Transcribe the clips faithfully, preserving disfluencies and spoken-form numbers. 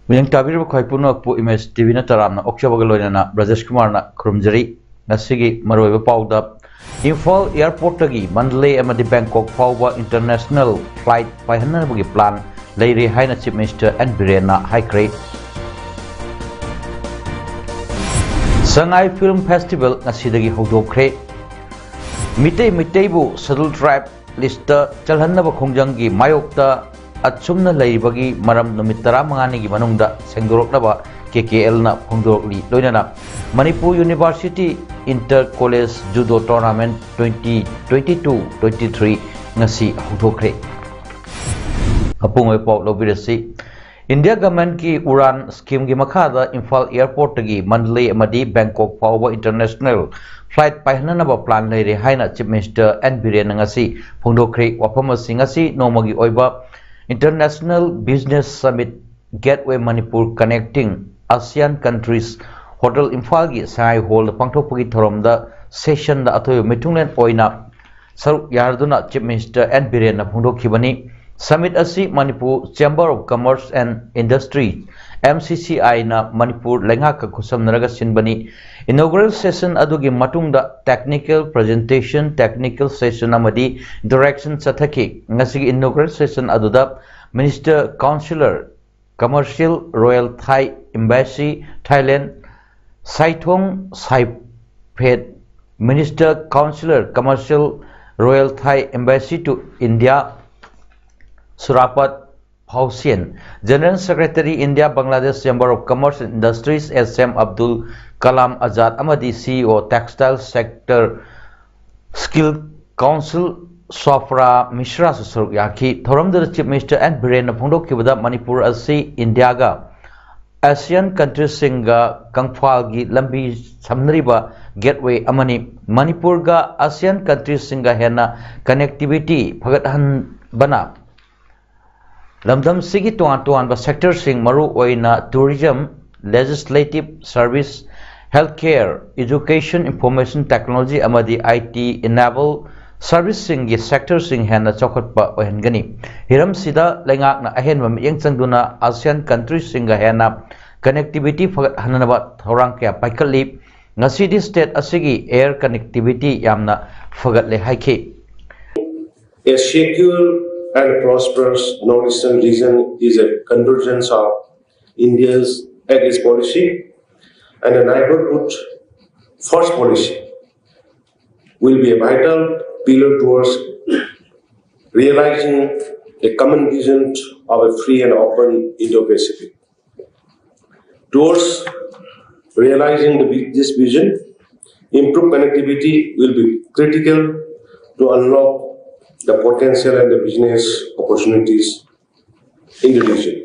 ꯃꯤꯠꯌꯦꯡ ꯇꯥꯕꯤꯔꯤꯕ ꯈ꯭ꯋꯥꯏ ꯄꯨꯝꯅꯃꯛꯄꯨ ꯏꯃꯦꯖ ꯇꯤꯚꯤꯅ ꯇꯔꯥꯝꯅ ꯑꯣꯛꯆꯕꯒ ꯂꯣꯏꯅꯅ ꯕ꯭ꯔꯖꯦꯁ ꯀꯨꯃꯥꯔꯅ ꯈꯨꯔꯨꯝꯖꯔꯤ꯫ ꯉꯁꯤꯒꯤ ꯃꯔꯨꯑꯣꯏꯕ ꯄꯥꯎꯗ, ꯏꯝꯐꯥꯜ ꯑꯦꯌꯔꯄꯣꯔꯠꯇꯒꯤ ꯃꯟꯗꯂꯦ ꯑꯃꯗꯤ ꯕꯦꯡꯀꯣꯛ ꯐꯥꯎꯕ ꯏꯟꯇꯔꯅꯦꯁꯅꯦꯜ ꯐ꯭ꯂꯥꯏꯠ ꯄꯥꯏꯍꯟꯅꯕꯒꯤ ꯄ꯭ꯂꯥꯟ ꯂꯩꯔꯦ ꯍꯥꯏꯅ ꯆꯤꯐ ꯃꯤꯅꯤꯁꯇꯔ ꯑꯦꯟ ꯕꯤꯔꯦꯟꯅ ꯍꯥꯏꯈ꯭ꯔꯦ꯫ ꯁꯉꯥꯏ ꯐꯤꯜꯝ ꯐꯦꯁꯇꯤꯚꯦꯜ ꯉꯁꯤꯗꯒꯤ ꯍꯧꯗꯣꯛꯈ꯭ꯔꯦ꯫ ꯃꯤꯇꯩ ꯃꯩꯇꯩꯕꯨ ꯁꯦꯗꯨꯜ ꯇ꯭ꯔꯥꯏꯕ ꯂꯤꯁꯇ ꯆꯜꯍꯟꯅꯕ ꯈꯣꯡꯖꯪꯒꯤ ꯃꯥꯌꯣꯛꯇ ꯑꯁꯨꯝꯅ ꯂꯩꯔꯤꯕꯒꯤ ꯃꯔꯝ ꯅꯨꯃꯤꯠ ꯇꯔꯥꯃꯉꯥꯅꯤꯒꯤ ꯃꯅꯨꯡꯗ ꯁꯦꯡꯗꯣꯔꯛꯅꯕ ꯀꯦ ꯀꯦ ꯑꯦꯜꯅ ꯐꯣꯡꯗꯣꯔꯛꯂꯤ꯫ ꯂꯣꯏꯅꯅ Manipur university inter college judo tournament twenty twenty two twenty three ꯉꯁꯤ ꯍꯧꯗꯣꯛꯈ꯭ꯔꯦ꯫ ꯑꯄꯨꯡꯕ ꯄꯥꯎ ꯂꯧꯕꯤꯔꯁꯤ꯫ ꯏꯟꯗꯤꯌꯥ ꯒꯚꯔꯟꯃꯦꯟꯠꯀꯤ ꯎꯔꯥꯟ ꯁ꯭ꯀꯤꯝꯒꯤ ꯃꯈꯥꯗ ꯏꯝꯐꯥꯜ ꯑꯦꯌꯔꯄꯣꯔꯠꯇꯒꯤ ꯃꯟꯗꯂꯦ ꯑꯃꯗꯤ ꯕꯦꯡꯀꯣꯛ ꯐꯥꯎꯕ ꯏꯟꯇꯔꯅꯦꯁꯅꯦꯜ ꯐ꯭ꯂꯥꯏꯠ ꯄꯥꯏꯍꯟꯅꯅꯕ ꯄ꯭ꯂꯥꯟ ꯂꯩꯔꯦ ꯍꯥꯏꯅ ꯆꯤꯐ ꯃꯤꯅꯤꯁꯇꯔ ꯑꯦꯟ ꯕꯤꯔꯦꯟꯅ ꯉꯁꯤ ꯐꯣꯡꯗꯣꯛꯈ꯭ꯔꯦ꯫ ꯋꯥꯐꯝ ꯑꯁꯤ ꯉꯁꯤ ꯅꯣꯡꯃꯒꯤ ꯑꯣꯏꯕ international business summit gateway Manipur connecting Asian countries hotel ꯏꯝꯐꯥꯜꯒꯤ ꯁꯉꯥꯏ ꯍꯣꯜꯗ ꯄꯥꯡꯊꯣꯛꯄꯒꯤ ꯊꯧꯔꯝꯗ ꯁꯦꯁꯟꯗ ꯑꯊꯣꯏꯕ ꯃꯤꯊꯨꯡꯂꯦꯟ ꯑꯣꯏꯅ ꯁꯔꯨꯛ ꯌꯥꯗꯨꯅ ꯆꯤꯐ ꯃꯤꯅꯤꯁꯇꯔ ꯑꯦꯟ ꯕꯤꯔꯦꯟꯅ ꯐꯣꯡꯗꯣꯛꯈꯤꯕꯅꯤ꯫ ꯁꯃꯤꯠ ꯑꯁꯤ Manipur chamber of commerce and industry, M C C ꯑꯥꯏꯅ ꯃꯅꯤꯄꯨꯔ ꯂꯩꯉꯥꯛꯀ ꯈꯨꯠꯁꯝꯅꯔꯒ ꯁꯤꯟꯕꯅꯤ꯫ ꯏꯅꯣꯒ꯭ꯔꯦꯜ ꯁꯦꯁꯟ ꯑꯗꯨꯒꯤ ꯃꯇꯨꯡꯗ ꯇꯦꯛꯅꯤꯀꯦꯜ ꯄ꯭ꯔꯖꯦꯟꯇꯦꯁꯟ, ꯇꯦꯛꯅꯤꯀꯦꯜ ꯁꯦꯁꯟ ꯑꯃꯗꯤ ꯏꯟꯇꯔꯦꯛꯁꯟ ꯆꯠꯊꯈꯤ꯫ ꯉꯁꯤꯒꯤ ꯏꯅꯣꯒ꯭ꯔꯦꯜ ꯁꯦꯁꯟ ꯑꯗꯨꯗ minister counsellor commercial royal Thai embassy Thailand, Saithong Saiphet, minister counsellor commercial royal Thai embassy to India Surapat Phausiyan, general secretary India Bangladesh chamber of commerce and industries S M Abdul Kalam Azad ꯑꯃꯗꯤ C E O textile sector skill council Swapra ꯃꯤꯁ꯭ꯔꯥꯁꯨ ꯁꯔꯨꯛ ꯌꯥꯈꯤ꯫ ꯊꯧꯔꯝꯗꯨꯗ Chief Minister N ꯕꯤꯔꯦꯟꯅ ꯐꯣꯡꯗꯣꯛꯈꯤꯕꯗ ꯃꯅꯤꯄꯨꯔ ꯑꯁꯤ ꯏꯟꯗꯤꯌꯥꯒ Asian ꯀꯟꯇ꯭ꯔꯤꯁꯤꯡꯒ ꯀꯪꯐꯥꯜꯒꯤ ꯂꯝꯕꯤ ꯁꯝꯅꯔꯤꯕ ꯒꯦꯠꯋꯦ ꯑꯃꯅꯤ꯫ ꯃꯅꯤꯄꯨꯔꯒ ꯑꯦꯁꯤꯌꯥꯟ ꯀꯟꯇ꯭ꯔꯤꯁꯤꯡꯒ ꯍꯦꯟꯅ ꯀꯅꯦꯛꯇꯤꯚꯤꯇꯤ ꯐꯒꯠꯍꯟꯕꯅ ꯂꯝꯗꯝꯁꯤꯒꯤ ꯇꯣꯉꯥꯟ ꯇꯣꯉꯥꯟꯕ ꯁꯦꯛꯇꯔꯁꯤꯡ, ꯃꯔꯨꯑꯣꯏꯅ tourism, legislative service, health care, education, information technology ꯑꯃꯗꯤ ꯑꯥꯏ ꯇꯤ ꯏꯅꯦꯕꯜ ꯁꯔꯚꯤꯁꯁꯤꯡꯒꯤ ꯁꯦꯛꯇꯔꯁꯤꯡ ꯍꯦꯟꯅ ꯆꯥꯎꯈꯠꯄ ꯑꯣꯏꯍꯟꯒꯅꯤ꯫ ꯍꯤꯔꯝꯁꯤꯗ ꯂꯩꯉꯥꯛꯅ ꯑꯍꯦꯟꯕ ꯃꯤꯠꯌꯦꯡ ꯆꯪꯗꯨꯅ ꯑꯦꯁꯤꯌꯥꯟ ꯀꯟꯇ꯭ꯔꯤꯁꯤꯡꯒ ꯍꯦꯟꯅ ꯀꯅꯦꯛꯇꯤꯚꯤꯇꯤ ꯐꯒꯠꯍꯟꯅꯕ ꯊꯧꯔꯥꯡ ꯀꯌꯥ ꯄꯥꯏꯈꯠꯂꯤ꯫ ꯉꯁꯤꯗꯤ ꯁ꯭ꯇꯦꯠ ꯑꯁꯤꯒꯤ ꯑꯦꯌꯔ ꯀꯅꯦꯛꯇꯤꯚꯤꯇꯤ ꯌꯥꯝꯅ ꯐꯒꯠꯂꯦ ꯍꯥꯏꯈꯤ꯫ A secure and prosperous northeastern region is a convergence of India's Act East policy and a neighborhood first policy will be a vital pillar towards realizing a common vision of a free and open Indo-Pacific. Towards realizing the vi- this vision, improved connectivity will be critical to unlock the potential and the business opportunities in the region.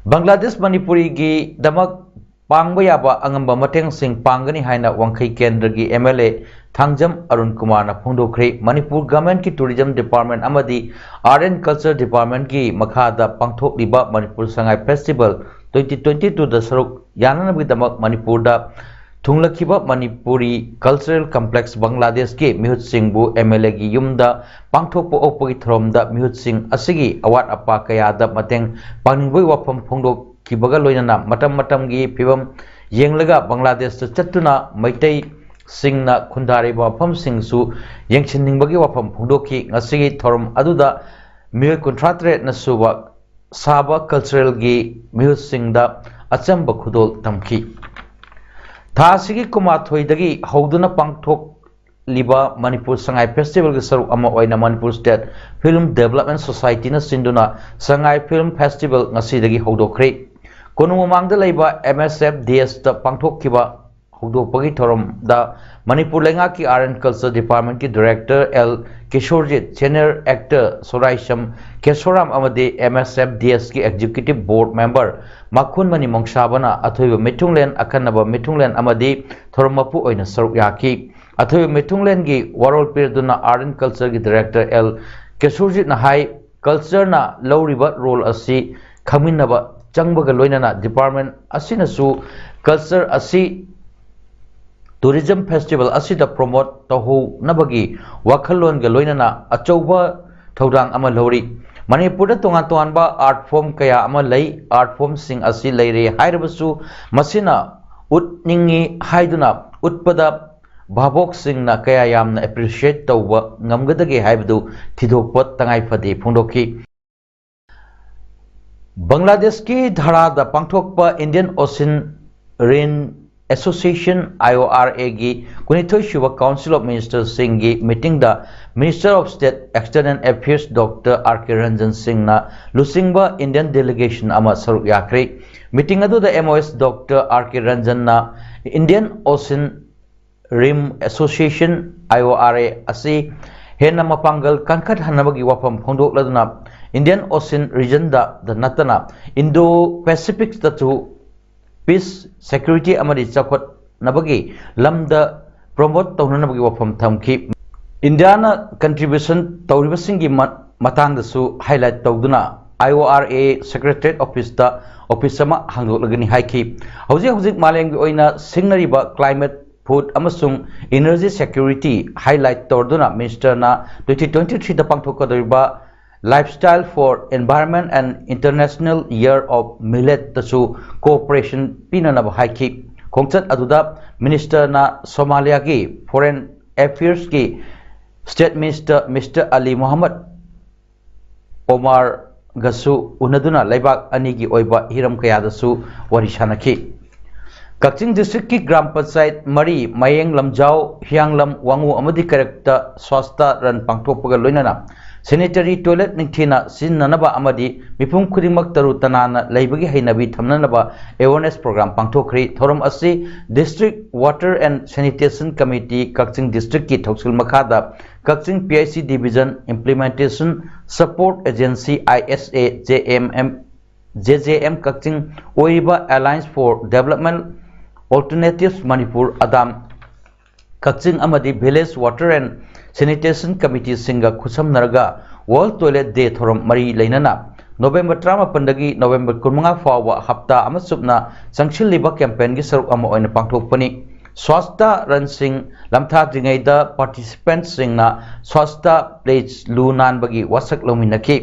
Bangladesh ꯃꯅꯤꯄꯨꯔꯤꯒꯤꯗꯃꯛ ꯄꯥꯡꯕ ꯌꯥꯕ ꯑꯉꯝꯕ ꯃꯇꯦꯡꯁꯤꯡ ꯄꯥꯡꯒꯅꯤ ꯍꯥꯏꯅ ꯋꯥꯡꯈꯩ ꯀꯦꯟꯗ꯭ꯔꯒꯤ M L ꯑꯦ ꯊꯥꯡꯖꯝ ꯑꯔꯨꯟ ꯀꯨꯃꯥꯔꯅ ꯐꯣꯡꯗꯣꯛꯈ꯭ꯔꯦ꯫ Manipur ꯒꯚꯔꯟꯃꯦꯟꯠꯀꯤ tourism department ꯑꯃꯗꯤ art and culture ꯗꯤꯄꯥꯔꯠꯃꯦꯟꯠꯀꯤ ꯃꯈꯥꯗ ꯄꯥꯡꯊꯣꯛꯂꯤꯕ Manipur Sangai festival twenty twenty ꯇꯨꯗ ꯁꯔꯨꯛ ꯌꯥꯅꯅꯕꯒꯤꯗꯃꯛ ꯃꯅꯤꯄꯨꯔꯗ ꯊꯨꯡꯂꯈꯤꯕ ꯃꯅꯤꯄꯨꯔꯤ ꯀꯜꯆꯔꯦꯜ ꯀꯝꯄ꯭ꯂꯦꯛꯁ ꯕꯪꯒ꯭ꯂꯥꯗꯦꯁꯀꯤ ꯃꯤꯍꯨꯠꯁꯤꯡꯕꯨ ꯑꯦꯝ ꯑꯦꯜ ꯑꯦꯒꯤ ꯌꯨꯝꯗ ꯄꯥꯡꯊꯣꯛꯄ ꯑꯣꯛꯄꯒꯤ ꯊꯧꯔꯝꯗ ꯃꯤꯍꯨꯠꯁꯤꯡ ꯑꯁꯤꯒꯤ ꯑꯋꯥꯠ ꯑꯄꯥ ꯀꯌꯥꯗ ꯃꯇꯦꯡ ꯄꯥꯡꯅꯤꯡꯕꯒꯤ ꯋꯥꯐꯝ ꯐꯣꯡꯗꯣꯛꯈꯤꯕꯒ ꯂꯣꯏꯅꯅ ꯃꯇꯝ ꯃꯇꯝꯒꯤ ꯐꯤꯕꯝ ꯌꯦꯡꯂꯒ ꯕꯪꯒ꯭ꯂꯥꯗꯦꯁꯇ ꯆꯠꯇꯨꯅ ꯃꯩꯇꯩꯁꯤꯡꯅ ꯈꯨꯟꯗꯥꯔꯤꯕ ꯃꯐꯝꯁꯤꯡꯁꯨ ꯌꯦꯡꯁꯤꯟꯅꯤꯡꯕꯒꯤ ꯋꯥꯐꯝ ꯐꯣꯡꯗꯣꯛꯈꯤ꯫ ꯉꯁꯤꯒꯤ ꯊꯧꯔꯝ ꯑꯗꯨꯗ ꯃꯤꯑꯣꯏ ꯀꯨꯟꯊ꯭ꯔꯥ ꯇꯔꯦꯠꯅ ꯁꯨꯕ ꯁꯥꯕ ꯀꯜꯆꯔꯦꯜꯒꯤ ꯃꯤꯍꯨꯠꯁꯤꯡꯗ ꯑꯆꯝꯕ ꯈꯨꯗꯣꯜ ꯇꯝꯈꯤ꯫ ꯊꯥ ꯑꯁꯤꯒꯤ ꯀꯨꯟꯃꯥꯊꯣꯏꯗꯒꯤ ꯍꯧꯗꯨꯅ ꯄꯥꯡꯊꯣꯛꯂꯤꯕ ꯃꯅꯤꯄꯨꯔ ꯁꯉꯥꯏ ꯐꯦꯁꯇꯤꯚꯦꯜꯒꯤ ꯁꯔꯨꯛ ꯑꯃ ꯑꯣꯏꯅ ꯃꯅꯤꯄꯨꯔ ꯁ꯭ꯇꯦꯠ ꯐꯤꯜꯝ ꯗꯦꯕꯂꯞꯃꯦꯟ ꯁꯣꯁꯥꯏꯇꯤꯅ ꯁꯤꯟꯗꯨꯅ ꯁꯉꯥꯏ ꯐꯤꯜꯝ ꯐꯦꯁꯇꯤꯚꯦꯜ ꯉꯁꯤꯗꯒꯤ ꯍꯧꯗꯣꯛꯈ꯭ꯔꯦ꯫ ꯀꯣꯅꯨꯡ ꯃꯃꯥꯡꯗ ꯂꯩꯕ ꯑꯦꯝ ꯑꯦꯁ ꯑꯦꯐ ꯗꯤ ꯑꯦꯁꯇ ꯄꯥꯡꯊꯣꯛꯈꯤꯕ ꯍꯧꯗꯣꯛꯄꯒꯤ ꯊꯧꯔꯝꯗ ꯃꯅꯤꯄꯨꯔ ꯂꯩꯉꯥꯛꯀꯤ Art and Culture Departmentꯀꯤ Director L ꯀꯤꯁꯣꯔꯖꯤꯠ, Senior Actor ꯁꯣꯔꯥꯏꯁꯝ ꯀꯦꯁꯣꯔꯥꯝ ꯑꯃꯗꯤ M S F D Sꯀꯤ Executive Board Member ꯃꯈꯨꯟꯃꯅꯤ ꯃꯣꯡꯁꯥꯕꯅ ꯑꯊꯣꯏꯕ ꯃꯤꯊꯨꯡꯂꯦꯟ, ꯑꯈꯟꯅꯕ ꯃꯤꯊꯨꯡꯂꯦꯟ ꯑꯃꯗꯤ ꯊꯧꯔꯝ ꯃꯄꯨ ꯑꯣꯏꯅ ꯁꯔꯨꯛ ꯌꯥꯈꯤ꯫ ꯑꯊꯣꯏꯕ ꯃꯤꯊꯨꯡꯂꯦꯟꯒꯤ ꯋꯥꯔꯣꯜ ꯄꯤꯔꯗꯨꯅ Art and Cultureꯒꯤ Director L ꯀꯤꯁꯣꯔꯖꯤꯠꯅ ꯍꯥꯏ, cultureꯅ ꯂꯧꯔꯤꯕ role ꯑꯁꯤ ꯈꯪꯃꯤꯟꯅꯕ ꯆꯪꯕꯒ ꯂꯣꯏꯅꯅ department ꯑꯁꯤꯅꯁꯨ culture ꯑꯁꯤ tourism festival ꯑꯁꯤꯗ promote ꯇꯧꯍꯧꯅꯕꯒꯤ ꯋꯥꯈꯜꯂꯣꯟꯒ ꯂꯣꯏꯅꯅ ꯑꯆꯧꯕ ꯊꯧꯗꯥꯡ ꯑꯃ ꯂꯧꯔꯤ꯫ ꯃꯅꯤꯄꯨꯔꯗ ꯇꯣꯉꯥꯟ ꯇꯣꯉꯥꯟꯕ art form ꯀꯌꯥ ꯑꯃ ꯂꯩ꯫ Art formꯁꯤꯡ ꯑꯁꯤ ꯂꯩꯔꯦ ꯍꯥꯏꯔꯕꯁꯨ ꯃꯁꯤꯅ ꯎꯠꯅꯤꯡꯉꯤ ꯍꯥꯏꯗꯨꯅ ꯎꯠꯄꯗ ꯚꯥꯕꯣꯛꯁꯤꯡꯅ ꯀꯌꯥ ꯌꯥꯝꯅ appreciate ꯇꯧꯕ ꯉꯝꯒꯗꯒꯦ ꯍꯥꯏꯕꯗꯨ ꯊꯤꯗꯣꯛꯄ ꯇꯉꯥꯏ ꯐꯗꯦ ꯐꯣꯡꯗꯣꯛꯈꯤ꯫ ꯕꯪꯒ꯭ꯂꯥꯗꯦꯁꯀꯤ ꯙꯥꯔꯥꯗ ꯄꯥꯡꯊꯣꯛꯄ Indian Ocean Rim Association, IORAꯒꯤ ꯀꯨꯟꯅꯤꯊꯣꯏ ꯁꯨꯕ Council of Ministerꯁꯤꯡꯒꯤ meetingꯗ Minister of State External Affairs Doctor R K Ranjan Singhꯅ ꯂꯨꯆꯤꯡꯕ Indian delegation ꯑꯃ ꯁꯔꯨꯛ ꯌꯥꯈ꯭ꯔꯦ꯫ Meeting ꯑꯗꯨꯗ M O S Doctor R K Ranjanꯅ Indian Ocean Rim Association, IORA ꯑꯁꯤ ꯍꯦꯟꯅ ꯃꯄꯥꯡꯒꯜ ꯀꯟꯈꯠꯍꯟꯅꯕꯒꯤ ꯋꯥꯐꯝ ꯐꯣꯡꯗꯣꯛꯂꯗꯨꯅ Indian Ocean regionꯗ ꯅꯠꯇꯅ Indo-Pacificꯇꯁꯨ peace, security ꯑꯃꯗꯤ ꯆꯥꯎꯈꯠꯅꯕꯒꯤ ꯂꯝꯗ promote ꯇꯧꯅꯅꯕꯒꯤ ꯋꯥꯐꯝ ꯊꯝꯈꯤ꯫ ꯏꯟꯗꯤꯌꯥꯅ contribution ꯇꯧꯔꯤꯕꯁꯤꯡꯒꯤ ꯃ-, ꯃꯇꯥꯡꯗꯁꯨ highlight ꯇꯧꯗꯨꯅ IORA Secretariat Officeꯇ office ꯑꯃ ꯍꯥꯡꯗꯣꯛꯂꯒꯅꯤ ꯍꯥꯏꯈꯤ꯫ ꯍꯧꯖꯤꯛ ꯍꯧꯖꯤꯛ ꯃꯥꯂꯦꯝꯒꯤ ꯑꯣꯏꯅ ꯁꯤꯡꯅꯔꯤꯕ climate, food ꯑꯃꯁꯨꯡ energy security highlight ꯇꯧꯗꯨꯅ ministerꯅ twenty twenty-threeꯗ ꯄꯥꯡꯊꯣꯛꯀꯗꯧꯔꯤꯕ Lifestyle for Environment and International Year of Milletꯇꯁꯨ cooperation ꯄꯤꯅꯅꯕ ꯍꯥꯏꯈꯤ꯫ ꯈꯣꯡꯆꯠ ꯑꯗꯨꯗ ministerꯅ ꯁꯣꯃꯥꯂꯤꯌꯥꯒꯤ Foreign Affairsꯀꯤ State Minister Mister Ali Mohammed Omarꯒꯁꯨ ꯎꯅꯗꯨꯅ ꯂꯩꯕꯥꯛ ꯑꯅꯤꯒꯤ ꯑꯣꯏꯕ ꯍꯤꯔꯝ ꯀꯌꯥꯗꯁꯨ ꯋꯥꯔꯤ ꯁꯥꯅꯈꯤ꯫ ꯀꯛꯆꯤꯡ districtꯀꯤ ꯒ꯭ꯔꯥꯝ ꯄꯟꯆꯥꯌꯠ ꯃꯔꯤ, ꯃꯌꯦꯡ, ꯂꯝꯖꯥꯎ, ꯍꯤꯌꯥꯡꯂꯝ, ꯋꯥꯉꯨ ꯑꯃꯗꯤ ꯀꯩꯔꯛꯇ Swachhta Run ꯄꯥꯡꯊꯣꯛꯄꯒ ꯂꯣꯏꯅꯅ sanitary toilet ꯅꯤꯡꯊꯤꯅ ꯁꯤꯖꯤꯟꯅꯅꯕ ꯑꯃꯗꯤ ꯃꯤꯄꯨꯝ ꯈꯨꯗꯤꯡꯃꯛ ꯇꯔꯨ ꯇꯅꯥꯟꯅ ꯂꯩꯕꯒꯤ ꯍꯩꯅꯕꯤ ꯊꯝꯅꯅꯕ awareness program ꯄꯥꯡꯊꯣꯛꯈ꯭ꯔꯤ꯫ ꯊꯧꯔꯝ ꯑꯁꯤ District Water and Sanitation Committee, Kakching district ꯀꯤ ꯊꯧꯁꯤꯜ ꯃꯈꯥꯗ ꯀꯛꯆꯤꯡ P H C Division Implementation Support Agency, I S A, J M M, J J M ꯀꯛꯆꯤꯡ ꯑꯣꯏꯔꯤꯕ Alliance for Development Alternatives Manipur, ꯑꯗꯥꯝ ꯀꯛꯆꯤꯡ ꯑꯃꯗꯤ Village Water and Sanitation Committee ꯁꯤꯡꯒ ꯈꯨꯠꯁꯝꯅꯔꯒ World Toilet Day ꯊꯧꯔꯝ ꯃꯔꯤ ꯂꯩꯅꯅ November ꯇꯔꯥꯃꯥꯄꯟꯗꯒꯤ November ꯀꯨꯟꯃꯉꯥ ꯐꯥꯎꯕ ꯍꯞꯇꯥ ꯑꯃ ꯆꯨꯞꯅ ꯆꯪꯁꯤꯜꯂꯤꯕ campaign ꯒꯤ ꯁꯔꯨꯛ ꯑꯃ ꯑꯣꯏꯅ ꯄꯥꯡꯊꯣꯛꯄꯅꯤ꯫ Swachhta Run ꯁꯤꯡ ꯂꯝꯊꯥꯗ꯭ꯔꯤꯉꯩꯗ participant ꯁꯤꯡꯅ Swachhta Pledge, ꯂꯨ ꯅꯥꯟꯕꯒꯤ ꯋꯥꯁꯛ ꯂꯧꯃꯤꯟꯅꯈꯤ꯫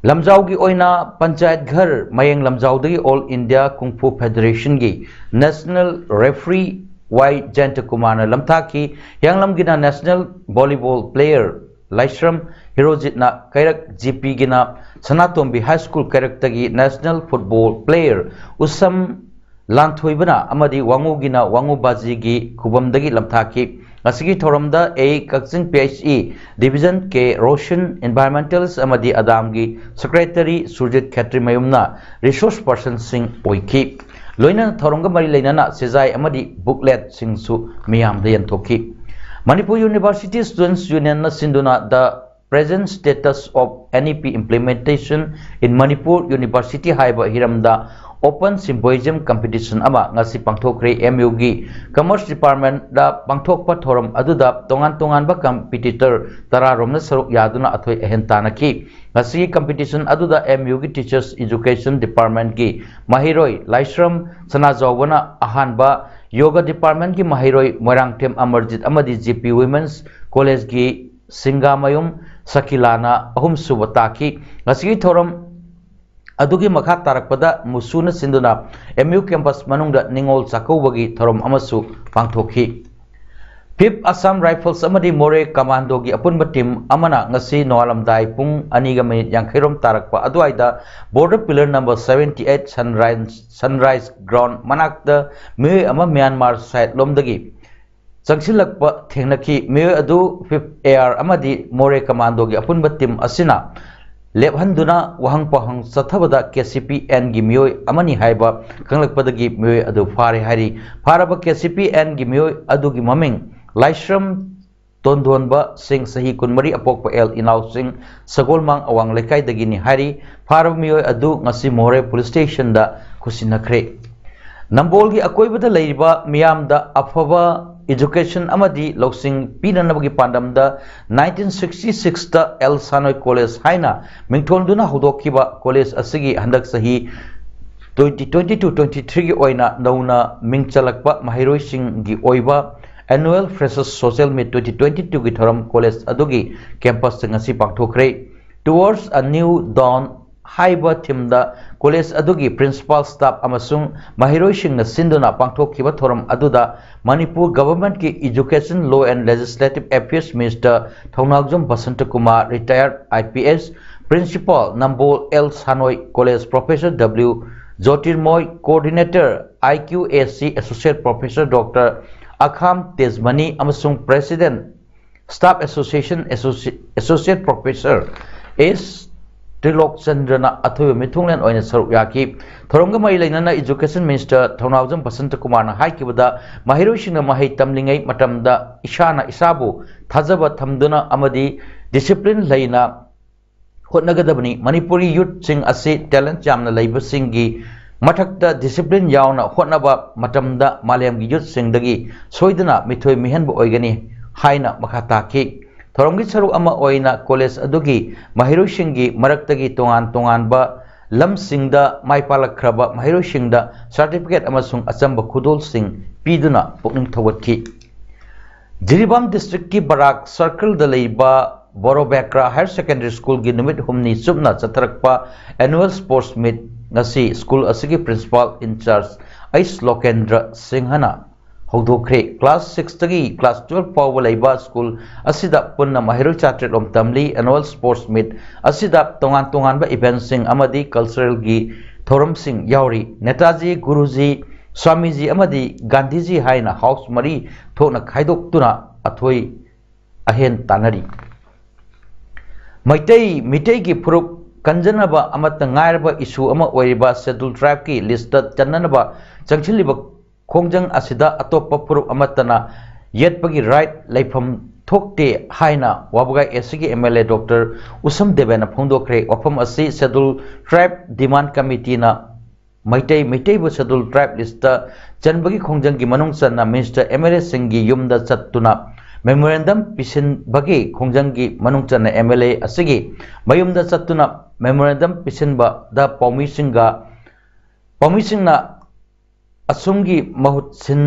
ꯂꯝꯖꯥꯎꯒꯤ ꯑꯣꯏꯅ ꯄꯟꯆꯥꯌꯠ ꯘꯔ ꯃꯌꯦꯡ ꯂꯝꯖꯥꯎꯗꯒꯤ All India Kung Fu Federation ꯒꯤ National Referee ꯋꯥꯏ ꯖꯌꯟꯇꯀꯨꯃꯥꯔꯅ ꯂꯝꯊꯥꯈꯤ꯫ ꯍꯤꯌꯥꯡꯂꯝꯒꯤꯅ National Volleyball Player ꯂꯥꯏꯁ꯭ꯔꯝ ꯍꯤꯔꯣꯖꯤꯠꯅ ꯀꯩꯔꯛ, ꯖꯤ ꯄꯤ ꯒꯤꯅ ꯁꯅꯥꯇꯣꯝꯕꯤ High School ꯀꯩꯔꯛꯇꯒꯤ National Football Player ꯎꯁꯝ ꯂꯥꯟꯊꯣꯏꯕꯅ ꯑꯃꯗꯤ ꯋꯥꯉꯨꯒꯤꯅ ꯋꯥꯉꯨ ꯕꯥꯖꯤꯒꯤ ꯈꯨꯕꯝꯗꯒꯤ ꯂꯝꯊꯥꯈꯤ꯫ ꯉꯁꯤꯒꯤ ꯊꯧꯔꯝꯗ ꯑꯦ ꯀꯛꯆꯤꯡ P H E Division ꯀꯦ ꯔꯣꯁꯟ, Environmentalist ꯑꯃꯗꯤ ꯑꯗꯥꯝꯒꯤ Secretary ꯁꯨꯔꯖꯤꯠ ꯈꯦꯇ꯭ꯔꯤꯃꯌꯨꯝꯅ resource person ꯁꯤꯡ ꯑꯣꯏꯈꯤ꯫ ꯂꯣꯏꯅꯅ ꯊꯧꯔꯝꯒ ꯃꯔꯤ ꯂꯩꯅꯅ ꯆꯦꯖꯥꯏ ꯑꯃꯗꯤ booklet ꯁꯤꯡꯁꯨ ꯃꯤꯌꯥꯝꯗ ꯌꯦꯟꯊꯣꯛꯈꯤ꯫ Manipur University Students Union ꯅ ꯁꯤꯟꯗꯨꯅ The Present Status of N E P Implementation in Manipur University ꯍꯥꯏꯕ ꯍꯤꯔꯝꯗ Open Symposium Competition ꯑꯃ ꯉꯁꯤ ꯄꯥꯡꯊꯣꯛꯈ꯭ꯔꯦ꯫ M U ꯒꯤ Commerce Department ꯗ ꯄꯥꯡꯊꯣꯛꯄ ꯊꯧꯔꯝ ꯑꯗꯨꯗ ꯇꯣꯉꯥꯟ ꯇꯣꯉꯥꯟꯕ competitor ꯇꯔꯥꯔꯣꯝꯅ ꯁꯔꯨꯛ ꯌꯥꯗꯨꯅ ꯑꯊꯣꯏ ꯑꯍꯦꯟ ꯇꯥꯟꯅꯈꯤ꯫ ꯉꯁꯤꯒꯤ competition ꯑꯗꯨꯗ M U ꯒꯤ Teachers Education Department ꯀꯤ ꯃꯍꯩꯔꯣꯏ ꯂꯥꯏꯁ꯭ꯔꯝ ꯁꯅꯥꯖꯥꯎꯕꯅ ꯑꯍꯥꯟꯕ, Yoga Department ꯀꯤ ꯃꯍꯩꯔꯣꯏ ꯃꯣꯏꯔꯥꯡꯊꯦꯝ ꯑꯃꯔꯖꯤꯠ ꯑꯃꯗꯤ G P Women's College ꯀꯤ ꯁꯤꯡꯒꯥꯃꯌꯨꯝ ꯁꯀꯤꯂꯥꯅ ꯑꯍꯨꯝꯁꯨꯕ ꯇꯥꯈꯤ꯫ ꯉꯁꯤꯒꯤ ꯊꯧꯔꯝ ꯑꯗꯨꯒꯤ ꯃꯈꯥ ꯇꯥꯔꯛꯄꯗ ꯃꯨꯁꯨꯅ ꯁꯤꯟꯗꯨꯅ M U campus ꯃꯅꯨꯡꯗ ꯅꯤꯉꯣꯜ ꯆꯥꯛꯀꯧꯕꯒꯤ ꯊꯧꯔꯝ ꯑꯃꯁꯨ ꯄꯥꯡꯊꯣꯛꯈꯤ꯫ Fifth Assam Rifles ꯑꯃꯗꯤ ꯃꯣꯔꯦ Commando ꯒꯤ ꯑꯄꯨꯟꯕ team ꯑꯃꯅ ꯉꯁꯤ ꯅꯣꯡꯉꯥꯜꯂꯝꯗꯥꯏ ꯄꯨꯡ ꯑꯅꯤꯒ minute ꯌꯥꯡꯈꯩ ꯔꯣꯝ ꯇꯥꯔꯛꯄ ꯑꯗꯨꯋꯥꯏꯗ border pillar number seventy eight Sunrise, Sunrise Ground ꯃꯅꯥꯛꯇ ꯃꯤꯑꯣꯏ ꯑꯃ Myanmar side ꯂꯣꯝꯗꯒꯤ ꯆꯪꯁꯤꯜꯂꯛꯄ ꯊꯦꯡꯅꯈꯤ꯫ ꯃꯤꯑꯣꯏ ꯑꯗꯨ ꯐꯤꯐ ꯑꯦ ꯑꯥꯔ ꯑꯃꯗꯤ ꯃꯣꯔꯦ ꯀꯃꯥꯟꯗꯣꯒꯤ ꯑꯄꯨꯟꯕ ꯇꯤꯝ ꯑꯁꯤꯅ ꯂꯦꯞꯍꯟꯗꯨꯅ ꯋꯥꯍꯪ ꯄꯥꯎꯍꯪ ꯆꯠꯊꯕꯗ ꯀꯦ ꯁꯤ ꯄꯤ ꯑꯦꯟꯒꯤ ꯃꯤꯑꯣꯏ ꯑꯃꯅꯤ ꯍꯥꯏꯕ ꯈꯪꯂꯛꯄꯗꯒꯤ ꯃꯤꯑꯣꯏ ꯑꯗꯨ ꯐꯥꯔꯦ ꯍꯥꯏꯔꯤ꯫ ꯐꯥꯔꯕ ꯀꯦ ꯁꯤ ꯄꯤ ꯑꯦꯟꯒꯤ ꯃꯤꯑꯣꯏ ꯑꯗꯨꯒꯤ ꯃꯃꯤꯡ ꯂꯥꯏꯁ꯭ꯔꯝ ꯇꯣꯟꯗꯣꯟꯕ ꯁꯤꯡ, ꯆꯍꯤ ꯀꯨꯟꯃꯔꯤ, ꯑꯄꯣꯛꯄ ꯑꯦꯜ ꯏꯅꯥꯎꯁꯤꯡ, ꯁꯒꯣꯜꯃꯥꯡ ꯑꯋꯥꯡ ꯂꯩꯀꯥꯏꯗꯒꯤꯅꯤ ꯍꯥꯏꯔꯤ꯫ ꯐꯥꯔꯕ ꯃꯤꯑꯣꯏ ꯑꯗꯨ ꯉꯁꯤ ꯃꯣꯔꯦ ꯄꯨꯂꯤꯁ ꯁ꯭ꯇꯦꯁꯟꯗ ꯈꯨꯠꯁꯤꯟꯅꯈ꯭ꯔꯦ꯫ ꯅꯝꯕꯣꯜꯒꯤ ꯑꯀꯣꯏꯕꯗ ꯂꯩꯔꯤꯕ ꯃꯤꯌꯥꯝꯗ ꯑꯐꯕ ꯏꯖꯨꯀꯦꯁꯟ ꯑꯃꯗꯤ ꯂꯧꯁꯤꯡ ꯄꯤꯅꯅꯕꯒꯤ ꯄꯥꯟꯗꯝꯗ ꯅꯥꯏꯟꯇꯤꯟ ꯁꯤꯛꯁꯇꯤ ꯁꯤꯛꯁꯇ ꯑꯦꯜ ꯁꯥꯅꯣꯏ ꯀꯣꯂꯦꯖ ꯍꯥꯏꯅ ꯃꯤꯡꯊꯣꯟꯗꯨꯅ ꯍꯧꯗꯣꯛꯈꯤꯕ ꯀꯣꯂꯦꯖ ꯑꯁꯤꯒꯤ ꯍꯟꯗꯛ ꯆꯍꯤ ꯇ꯭ꯋꯦꯟꯇꯤ ꯇ꯭ꯋꯦꯟꯇꯤ ꯇꯨ ꯇ꯭ꯋꯦꯟꯇꯤ ꯊ꯭ꯔꯤꯒꯤ ꯑꯣꯏꯅ ꯅꯧꯅ ꯃꯤꯡ ꯆꯜꯂꯛꯄ ꯃꯍꯩꯔꯣꯏꯁꯤꯡꯒꯤ ꯑꯣꯏꯕ Annual Freshers Social Meet twenty twenty ꯇꯨꯒꯤ ꯊꯧꯔꯝ ꯀꯣꯂꯦꯖ ꯑꯗꯨꯒꯤ ꯀꯦꯝꯄꯁꯇ ꯉꯁꯤ ꯄꯥꯡꯊꯣꯛꯈ꯭ꯔꯦ꯫ Towards a New Dawn ꯍꯥꯏꯕ ꯊꯤꯝꯗ ꯀꯣꯂꯦꯖ ꯑꯗꯨꯒꯤ ꯄ꯭ꯔꯤꯟꯁꯤꯄꯥꯜ, ꯁ꯭ꯇꯥꯐ ꯑꯃꯁꯨꯡ ꯃꯍꯩꯔꯣꯏꯁꯤꯡꯅ ꯁꯤꯟꯗꯨꯅ ꯄꯥꯡꯊꯣꯛꯈꯤꯕ ꯊꯧꯔꯝ ꯑꯗꯨꯗ ꯃꯅꯤꯄꯨꯔ ꯒꯚꯔꯟꯃꯦꯟꯠꯀꯤ Education, Law and Legislative Affairs Minister Thounaojam Basantakumar, retired I P S, Principal, Nambol L Sanoi college, Professor W Jotirmoy, Coordinator, I Q A C, Associate Professor Doctor Akham Tejmani ꯑꯃꯁꯨꯡ President, Staff Association, Associ-, Associate Professor S ꯇ꯭ꯔꯤꯂꯣꯛꯆꯟꯗ꯭ꯔꯅ ꯑꯊꯣꯏꯕ ꯃꯤꯊꯨꯡꯂꯦꯟ ꯑꯣꯏꯅ ꯁꯔꯨꯛ ꯌꯥꯈꯤ꯫ ꯊꯧꯔꯝꯒ ꯃꯔꯤ ꯂꯩꯅꯅ Education Minister ꯊꯧꯅꯥꯎꯖꯝ ꯕꯁꯟꯇꯀꯨꯃꯥꯔꯅ ꯍꯥꯏꯈꯤꯕꯗ, ꯃꯍꯩꯔꯣꯏꯁꯤꯡꯅ ꯃꯍꯩ ꯇꯝꯂꯤꯉꯩ ꯃꯇꯝꯗ ꯏꯁꯥꯅ ꯏꯁꯥꯕꯨ ꯊꯥꯖꯕ ꯊꯝꯗꯨꯅ ꯑꯃꯗꯤ discipline ꯂꯩꯅ ꯍꯣꯠꯅꯒꯗꯕꯅꯤ꯫ ꯃꯅꯤꯄꯨꯔꯤ youthꯁꯤꯡ ꯑꯁꯤ talent ꯌꯥꯝꯅ ꯂꯩꯕꯁꯤꯡꯒꯤ ꯃꯊꯛꯇ discipline ꯌꯥꯎꯅ ꯍꯣꯠꯅꯕ ꯃꯇꯝꯗ ꯃꯥꯂꯦꯝꯒꯤ youthꯁꯤꯡꯗꯒꯤ ꯁꯣꯏꯗꯅ ꯃꯤꯊꯣꯏ ꯃꯤꯍꯦꯟꯕ ꯑꯣꯏꯒꯅꯤ ꯍꯥꯏꯅ ꯃꯈꯥ ꯇꯥꯈꯤ꯫ ꯊꯧꯔꯝꯒꯤ ꯁꯔꯨꯛ ꯑꯃ ꯑꯣꯏꯅ ꯀꯣꯂꯦꯖ ꯑꯗꯨꯒꯤ ꯃꯍꯩꯔꯣꯏꯁꯤꯡꯒꯤ ꯃꯔꯛꯇꯒꯤ ꯇꯣꯉꯥꯟ ꯇꯣꯉꯥꯟꯕ ꯂꯝꯁꯤꯡꯗ ꯃꯥꯏ ꯄꯥꯛꯂꯛꯈ꯭ꯔꯕ ꯃꯍꯩꯔꯣꯏꯁꯤꯡꯗ certificate ꯑꯃꯁꯨꯡ ꯑꯆꯝꯕ ꯈꯨꯗꯣꯜꯁꯤꯡ ꯄꯤꯗꯨꯅ ꯄꯨꯛꯅꯤꯡ ꯊꯧꯒꯠꯈꯤ꯫ ꯖꯤꯔꯤꯕꯥꯝ districtꯀꯤ ꯕꯔꯥꯛ circleꯗ ꯂꯩꯕ ꯕꯣꯔꯣꯕꯦꯀ꯭ꯔꯥ Higher Secondary Schoolꯒꯤ ꯅꯨꯃꯤꯠ ꯍꯨꯝꯅꯤ ꯆꯨꯞꯅ ꯆꯠꯊꯔꯛꯄ Annual Sports Meet ꯉꯁꯤ school ꯑꯁꯤꯒꯤ principal in charge ꯑꯩꯁ ꯂꯣꯀꯦꯟꯗ꯭ꯔ ꯁꯤꯡꯍꯅ ꯍꯧꯗꯣꯛꯈ꯭ꯔꯦ꯫ Class sixꯇꯒꯤ class twelve ꯐꯥꯎꯕ ꯂꯩꯕ school ꯑꯁꯤꯗ ꯄꯨꯟꯅ ꯃꯍꯩꯔꯣꯏ ꯆꯥꯇ꯭ꯔꯦꯠ ꯔꯣꯝ ꯇꯝꯂꯤ꯫ Annual Sports Meet ꯑꯁꯤꯗ ꯇꯣꯉꯥꯟ ꯇꯣꯉꯥꯟꯕ eventꯁꯤꯡ ꯑꯃꯗꯤ culturalꯒꯤ ꯊꯧꯔꯝꯁꯤꯡ ꯌꯥꯎꯔꯤ꯫ ꯅꯦꯇꯥꯖꯤ ꯒꯨꯔꯨꯖꯤ ꯁ꯭ꯋꯥꯃꯤꯖꯤ ꯑꯃꯗꯤ ꯒꯥꯟꯙꯤꯖꯤ ꯍꯥꯏꯅ ꯍꯥꯎꯁ ꯃꯔꯤ ꯊꯣꯛꯅ ꯈꯥꯏꯗꯣꯛꯇꯨꯅ ꯑꯊꯣꯏ ꯑꯍꯦꯟ ꯇꯥꯟꯅꯔꯤ꯫ ꯃꯩꯇꯩ ꯃꯤꯇꯩꯒꯤ ꯐꯨꯔꯨꯞ ꯀꯟꯖꯅꯕ ꯑꯃꯠꯇ ꯉꯥꯏꯔꯕ ꯏꯁꯨ ꯑꯃ ꯑꯣꯏꯔꯤꯕ ꯁꯦꯗꯨꯜ ꯇ꯭ꯔꯥꯏꯕꯀꯤ ꯂꯤꯁꯇ ꯆꯟꯅꯅꯕ ꯆꯪꯁꯤꯜꯂꯤꯕ ꯈꯣꯡꯖꯪ ꯑꯁꯤꯗ ꯑꯇꯣꯞꯄ ꯐꯨꯔꯨꯞ ꯑꯃꯠꯇꯅ ꯌꯦꯠꯄꯒꯤ ꯔꯥꯏꯠ ꯂꯩꯐꯝ ꯊꯣꯛꯇꯦ ꯍꯥꯏꯅ ꯋꯥꯕꯒꯥꯏ ꯑꯦꯁ ꯁꯤꯒꯤ ꯑꯦꯝ ꯑꯦꯜ ꯑꯦ ꯗꯣꯛꯇꯔ ꯎꯁꯝ ꯗꯦꯕꯦꯅ ꯐꯣꯡꯗꯣꯛꯈ꯭ꯔꯦ꯫ ꯋꯥꯐꯝ ꯑꯁꯤ ꯁꯦꯗꯨꯜ ꯇ꯭ꯔꯥꯏꯕ ꯗꯤꯃꯥꯟ ꯀꯃꯤꯇꯤꯅ ꯃꯩꯇꯩ ꯃꯩꯇꯩꯕꯨ ꯁꯦꯗꯨꯜ ꯇ꯭ꯔꯥꯏꯕ ꯂꯤꯁꯇ ꯆꯟꯕꯒꯤ ꯈꯣꯡꯖꯪꯒꯤ ꯃꯅꯨꯡ ꯆꯟꯅ ꯃꯤꯅꯤꯁꯇꯔ ꯑꯦꯝ ꯑꯦꯜ ꯑꯦꯁꯤꯡꯒꯤ ꯌꯨꯝꯗ ꯆꯠꯇꯨꯅ ꯃꯦꯃꯣꯔꯦꯟꯗꯝ ꯄꯤꯁꯤꯟꯕꯒꯤ ꯈꯣꯡꯖꯪꯒꯤ ꯃꯅꯨꯡ ꯆꯟꯅ ꯑꯦꯝ ꯑꯦꯜ ꯑꯦ ꯑꯁꯤꯒꯤ ꯃꯌꯨꯝꯗ ꯆꯠꯇꯨꯅ ꯃꯦꯃꯣꯔꯦꯟꯗꯝ ꯄꯤꯁꯤꯟꯕꯗ ꯄꯥꯎꯃꯤꯁꯤꯡꯒ ꯄꯥꯎꯃꯤꯁꯤꯡꯅ ꯑꯁꯨꯝꯒꯤ ꯃꯍꯨꯠ ꯁꯤꯟ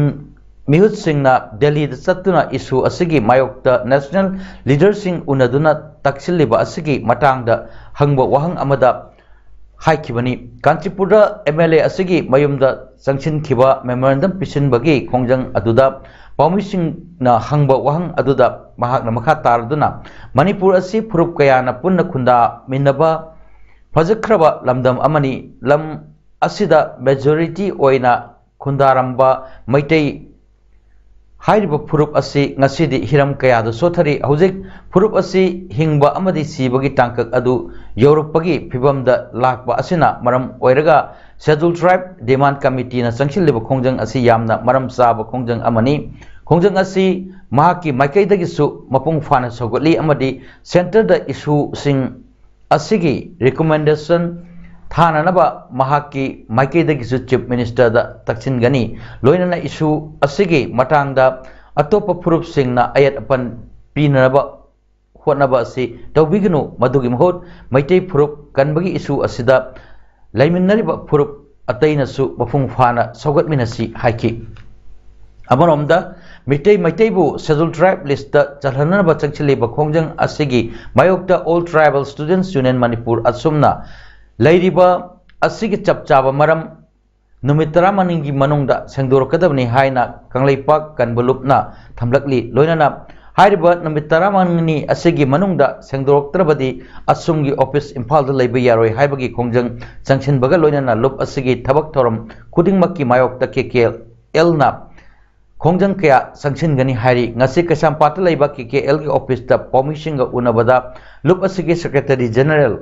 ꯃꯤꯍꯨꯠꯁꯤꯡꯅ ꯗꯦꯜꯂꯤꯗ ꯆꯠꯇꯨꯅ ꯏꯁꯨ ꯑꯁꯤꯒꯤ ꯃꯥꯌꯣꯛꯇ ꯅꯦꯁꯅꯦꯜ ꯂꯤꯗꯔꯁꯤꯡ ꯎꯅꯗꯨꯅ ꯇꯛꯁꯤꯜꯂꯤꯕ ꯑꯁꯤꯒꯤ ꯃꯇꯥꯡꯗ ꯍꯪꯕ ꯋꯥꯍꯪ ꯑꯃꯗ ꯍꯥꯏꯈꯤꯕꯅꯤ꯫ ꯀꯥꯟꯆꯤꯄꯨꯔꯗ ꯑꯦꯝ ꯑꯦꯜ ꯑꯦ ꯑꯁꯤꯒꯤ ꯃꯌꯨꯝꯗ ꯆꯪꯁꯤꯟꯈꯤꯕ ꯃꯦꯃꯣꯔꯦꯟꯗꯝ ꯄꯤꯁꯤꯟꯕꯒꯤ ꯈꯣꯡꯖꯪ ꯑꯗꯨꯗ ꯄꯥꯎꯃꯤꯁꯤꯡꯅ ꯍꯪꯕ ꯋꯥꯍꯪ ꯑꯗꯨꯗ ꯃꯍꯥꯛꯅ ꯃꯈꯥ ꯇꯥꯔꯗꯨꯅ ꯃꯅꯤꯄꯨꯔ ꯑꯁꯤ ꯐꯨꯔꯨꯞ ꯀꯌꯥꯅ ꯄꯨꯟꯅ ꯈꯨꯟꯗꯥꯃꯤꯟꯅꯕ ꯐꯖꯈ꯭ꯔꯕ ꯂꯝꯗꯝ ꯑꯃꯅꯤ꯫ ꯂꯝ ꯑꯁꯤꯗ ꯃꯦꯖꯣꯔꯤꯇꯤ ꯑꯣꯏꯅ ꯈꯨꯟꯗꯥꯔꯝꯕ ꯃꯩꯇꯩ ꯍꯥꯏꯔꯤꯕ ꯐꯨꯔꯨꯞ ꯑꯁꯤ ꯉꯁꯤꯗꯤ ꯍꯤꯔꯝ ꯀꯌꯥꯗ ꯁꯣꯠꯊꯔꯤ꯫ ꯍꯧꯖꯤꯛ ꯐꯨꯔꯨꯞ ꯑꯁꯤ ꯍꯤꯡꯕ ꯑꯃꯗꯤ ꯁꯤꯕꯒꯤ ꯇꯥꯡꯀꯛ ꯑꯗꯨ ꯌꯧꯔꯛꯄꯒꯤ ꯐꯤꯕꯝꯗ ꯂꯥꯛꯄ ꯑꯁꯤꯅ ꯃꯔꯝ ꯑꯣꯏꯔꯒ ꯁꯦꯗꯨꯜ ꯇ꯭ꯔꯥꯏꯕ ꯗꯤꯃꯥꯟ ꯀꯃꯤꯇꯤꯅ ꯆꯪꯁꯤꯜꯂꯤꯕ ꯈꯣꯡꯖꯪ ꯑꯁꯤ ꯌꯥꯝꯅ ꯃꯔꯝ ꯆꯥꯕ ꯈꯣꯡꯖꯪ ꯑꯃꯅꯤ꯫ ꯈꯣꯡꯖꯪ ꯑꯁꯤ ꯃꯍꯥꯛꯀꯤ ꯃꯥꯏꯀꯩꯗꯒꯤꯁꯨ ꯃꯄꯨꯡ ꯐꯥꯅ ꯁꯧꯒꯠꯂꯤ ꯑꯃꯗꯤ ꯁꯦꯟꯇꯔꯗ ꯏꯁꯨꯁꯤꯡ ꯑꯁꯤꯒꯤ ꯔꯤꯀꯣꯃꯦꯟꯗꯦꯁꯟ ꯊꯥꯅꯅꯕ ꯃꯍꯥꯛꯀꯤ ꯃꯥꯏꯀꯩꯗꯒꯤꯁꯨ ꯆꯤꯐ ꯃꯤꯅꯤꯁꯇꯔꯗ ꯇꯛꯁꯤꯟꯒꯅꯤ꯫ ꯂꯣꯏꯅꯅ ꯏꯁꯨ ꯑꯁꯤꯒꯤ ꯃꯇꯥꯡꯗ ꯑꯇꯣꯞꯄ ꯐꯨꯔꯨꯞꯁꯤꯡꯅ ꯑꯌꯦꯠ ꯑꯄꯟ ꯄꯤꯅꯅꯕ ꯍꯣꯠꯅꯕ ꯑꯁꯤ ꯇꯧꯕꯤꯒꯅꯨ꯫ ꯃꯗꯨꯒꯤ ꯃꯍꯨꯠ ꯃꯩꯇꯩ ꯐꯨꯔꯨꯞ ꯀꯟꯕꯒꯤ ꯏꯁꯨ ꯑꯁꯤꯗ ꯂꯩꯃꯤꯟꯅꯔꯤꯕ ꯐꯨꯔꯨꯞ ꯑꯇꯩꯅꯁꯨ ꯃꯄꯨꯡ ꯐꯥꯅ ꯁꯧꯒꯠꯃꯤꯟꯅꯁꯤ ꯍꯥꯏꯈꯤ꯫ ꯑꯃꯔꯣꯝꯗ ꯃꯤꯇꯩ ꯃꯩꯇꯩꯕꯨ ꯁꯦꯗꯨꯜ ꯇ꯭ꯔꯥꯏꯕ ꯂꯤꯁꯇ ꯆꯜꯍꯟꯅꯕ ꯆꯪꯁꯤꯜꯂꯤꯕ ꯈꯣꯡꯖꯪ ꯑꯁꯤꯒꯤ ꯃꯥꯌꯣꯛꯇ ꯑꯣꯜ ꯇ꯭ꯔꯥꯏꯕꯦꯜ ꯁ꯭ꯇꯨꯗꯦꯟꯠꯁ ꯌꯨꯅꯤꯌꯟ ꯃꯅꯤꯄꯨꯔ ꯑꯁꯨꯝꯅ ꯂꯩꯔꯤꯕ ꯑꯁꯤꯒꯤ ꯆꯞ ꯆꯥꯕ ꯃꯔꯝ ꯅꯨꯃꯤꯠ ꯇꯔꯥꯃꯔꯤꯒꯤ ꯃꯅꯨꯡꯗ ꯁꯦꯡꯗꯣꯔꯛꯀꯗꯕꯅꯤ ꯍꯥꯏꯅ ꯀꯪꯂꯩꯄꯥꯛ ꯀꯟꯕ ꯂꯨꯞꯅ ꯊꯝꯂꯛꯂꯤ꯫ ꯂꯣꯏꯅꯅ ꯍꯥꯏꯔꯤꯕ ꯅꯨꯃꯤꯠ ꯇꯔꯥꯃꯉꯥꯅꯤ ꯑꯁꯤꯒꯤ ꯃꯅꯨꯡꯗ ꯁꯦꯡꯗꯣꯔꯛꯇ꯭ꯔꯕꯗꯤ ꯑꯁꯨꯝꯒꯤ ꯑꯣꯐꯤꯁ ꯏꯝꯐꯥꯜꯗ ꯂꯩꯕ ꯌꯥꯔꯣꯏ ꯍꯥꯏꯕꯒꯤ ꯈꯣꯡꯖꯪ ꯆꯪꯁꯤꯟꯕꯒ ꯂꯣꯏꯅꯅ ꯂꯨꯞ ꯑꯁꯤꯒꯤ ꯊꯕꯛ ꯊꯧꯔꯝ ꯈꯨꯗꯤꯡꯃꯛꯀꯤ ꯃꯥꯌꯣꯛꯇ ꯀꯦ ꯀꯦ ꯑꯦꯜꯅ ꯈꯣꯡꯖꯪ ꯀꯌꯥ ꯆꯪꯁꯤꯟꯒꯅꯤ ꯍꯥꯏꯔꯤ꯫ ꯉꯁꯤ ꯀꯩꯁꯥꯝꯄꯥꯠꯇ ꯂꯩꯕ ꯀꯦ ꯀꯦ ꯑꯦꯜꯒꯤ ꯑꯣꯐꯤꯁꯇ ꯄꯥꯎꯃꯤꯁꯤꯡꯒ ꯎꯅꯕꯗ ꯂꯨꯞ ꯑꯁꯤꯒꯤ ꯁꯦꯀ꯭ꯔꯦꯇꯔꯤ ꯖꯦꯅꯔꯦꯜ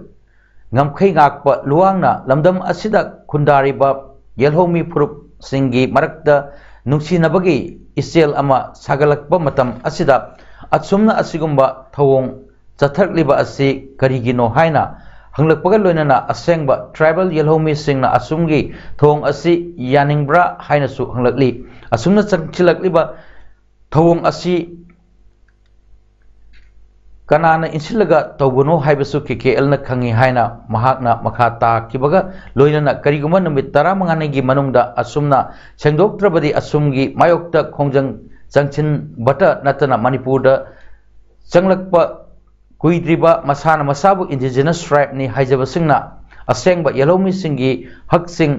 ꯉꯝꯈꯩ ꯉꯥꯛꯄ ꯂꯨꯋꯥꯡꯅ ꯂꯝꯗꯝ ꯑꯁꯤꯗ ꯈꯨꯟꯗꯥꯔꯤꯕ ꯌꯦꯜꯍꯧꯃꯤ ꯐꯨꯔꯨꯞꯁꯤꯡꯒꯤ ꯃꯔꯛꯇ ꯅꯨꯡꯁꯤꯅꯕꯒꯤ ꯏꯆꯦꯜ ꯑꯃ ꯁꯥꯒꯠꯂꯛꯄ ꯃꯇꯝ ꯑꯁꯤꯗ ꯑꯁꯨꯝꯅ ꯑꯁꯤꯒꯨꯝꯕ ꯊꯧꯑꯣꯡ ꯆꯠꯊꯔꯛꯂꯤꯕ ꯑꯁꯤ ꯀꯔꯤꯒꯤꯅꯣ ꯍꯥꯏꯅ ꯍꯪꯂꯛꯄꯒ ꯂꯣꯏꯅꯅ ꯑꯁꯦꯡꯕ ꯇ꯭ꯔꯥꯏꯕꯦꯜ ꯌꯦꯜꯍꯧꯃꯤꯁꯤꯡꯅ ꯑꯁꯨꯝꯒꯤ ꯊꯧꯑꯣꯡ ꯑꯁꯤ ꯌꯥꯅꯤꯡꯕ꯭ꯔꯥ ꯍꯥꯏꯅꯁꯨ ꯍꯪꯂꯛꯂꯤ꯫ ꯑꯁꯨꯝꯅ ꯆꯪꯁꯤꯜꯂꯛꯂꯤꯕ ꯊꯧꯑꯣꯡ ꯑꯁꯤ ꯀꯅꯥꯅ ꯏꯟꯁꯤꯜꯂꯒ ꯇꯧꯕꯅꯣ ꯍꯥꯏꯕꯁꯨ ꯀꯦ ꯀꯦ ꯑꯦꯜꯅ ꯈꯪꯏ ꯍꯥꯏꯅ ꯃꯍꯥꯛꯅ ꯃꯈꯥ ꯇꯥꯈꯤꯕꯒ ꯂꯣꯏꯅꯅ ꯀꯔꯤꯒꯨꯝꯕ ꯅꯨꯃꯤꯠ ꯇꯔꯥꯃꯉꯥꯅꯤꯒꯤ ꯃꯅꯨꯡꯗ ꯑꯁꯨꯝꯅ ꯁꯦꯡꯗꯣꯛꯇ꯭ꯔꯕꯗꯤ ꯑꯁꯨꯝꯒꯤ ꯃꯥꯌꯣꯛꯇ ꯈꯣꯡꯖꯪ ꯆꯪꯁꯤꯟꯕꯇ ꯅꯠꯇꯅ ꯃꯅꯤꯄꯨꯔꯗ ꯆꯪꯂꯛꯄ ꯀꯨꯏꯗ꯭ꯔꯤꯕ ꯃꯁꯥꯅ ꯃꯁꯥꯕꯨ ꯏꯟꯗꯤꯖꯤꯅꯁ ꯇ꯭ꯔꯥꯏꯕꯅꯤ ꯍꯥꯏꯖꯕꯁꯤꯡꯅ ꯑꯁꯦꯡꯕ ꯌꯦꯜꯍꯧꯃꯤꯁꯤꯡꯒꯤ ꯍꯛꯁꯤꯡ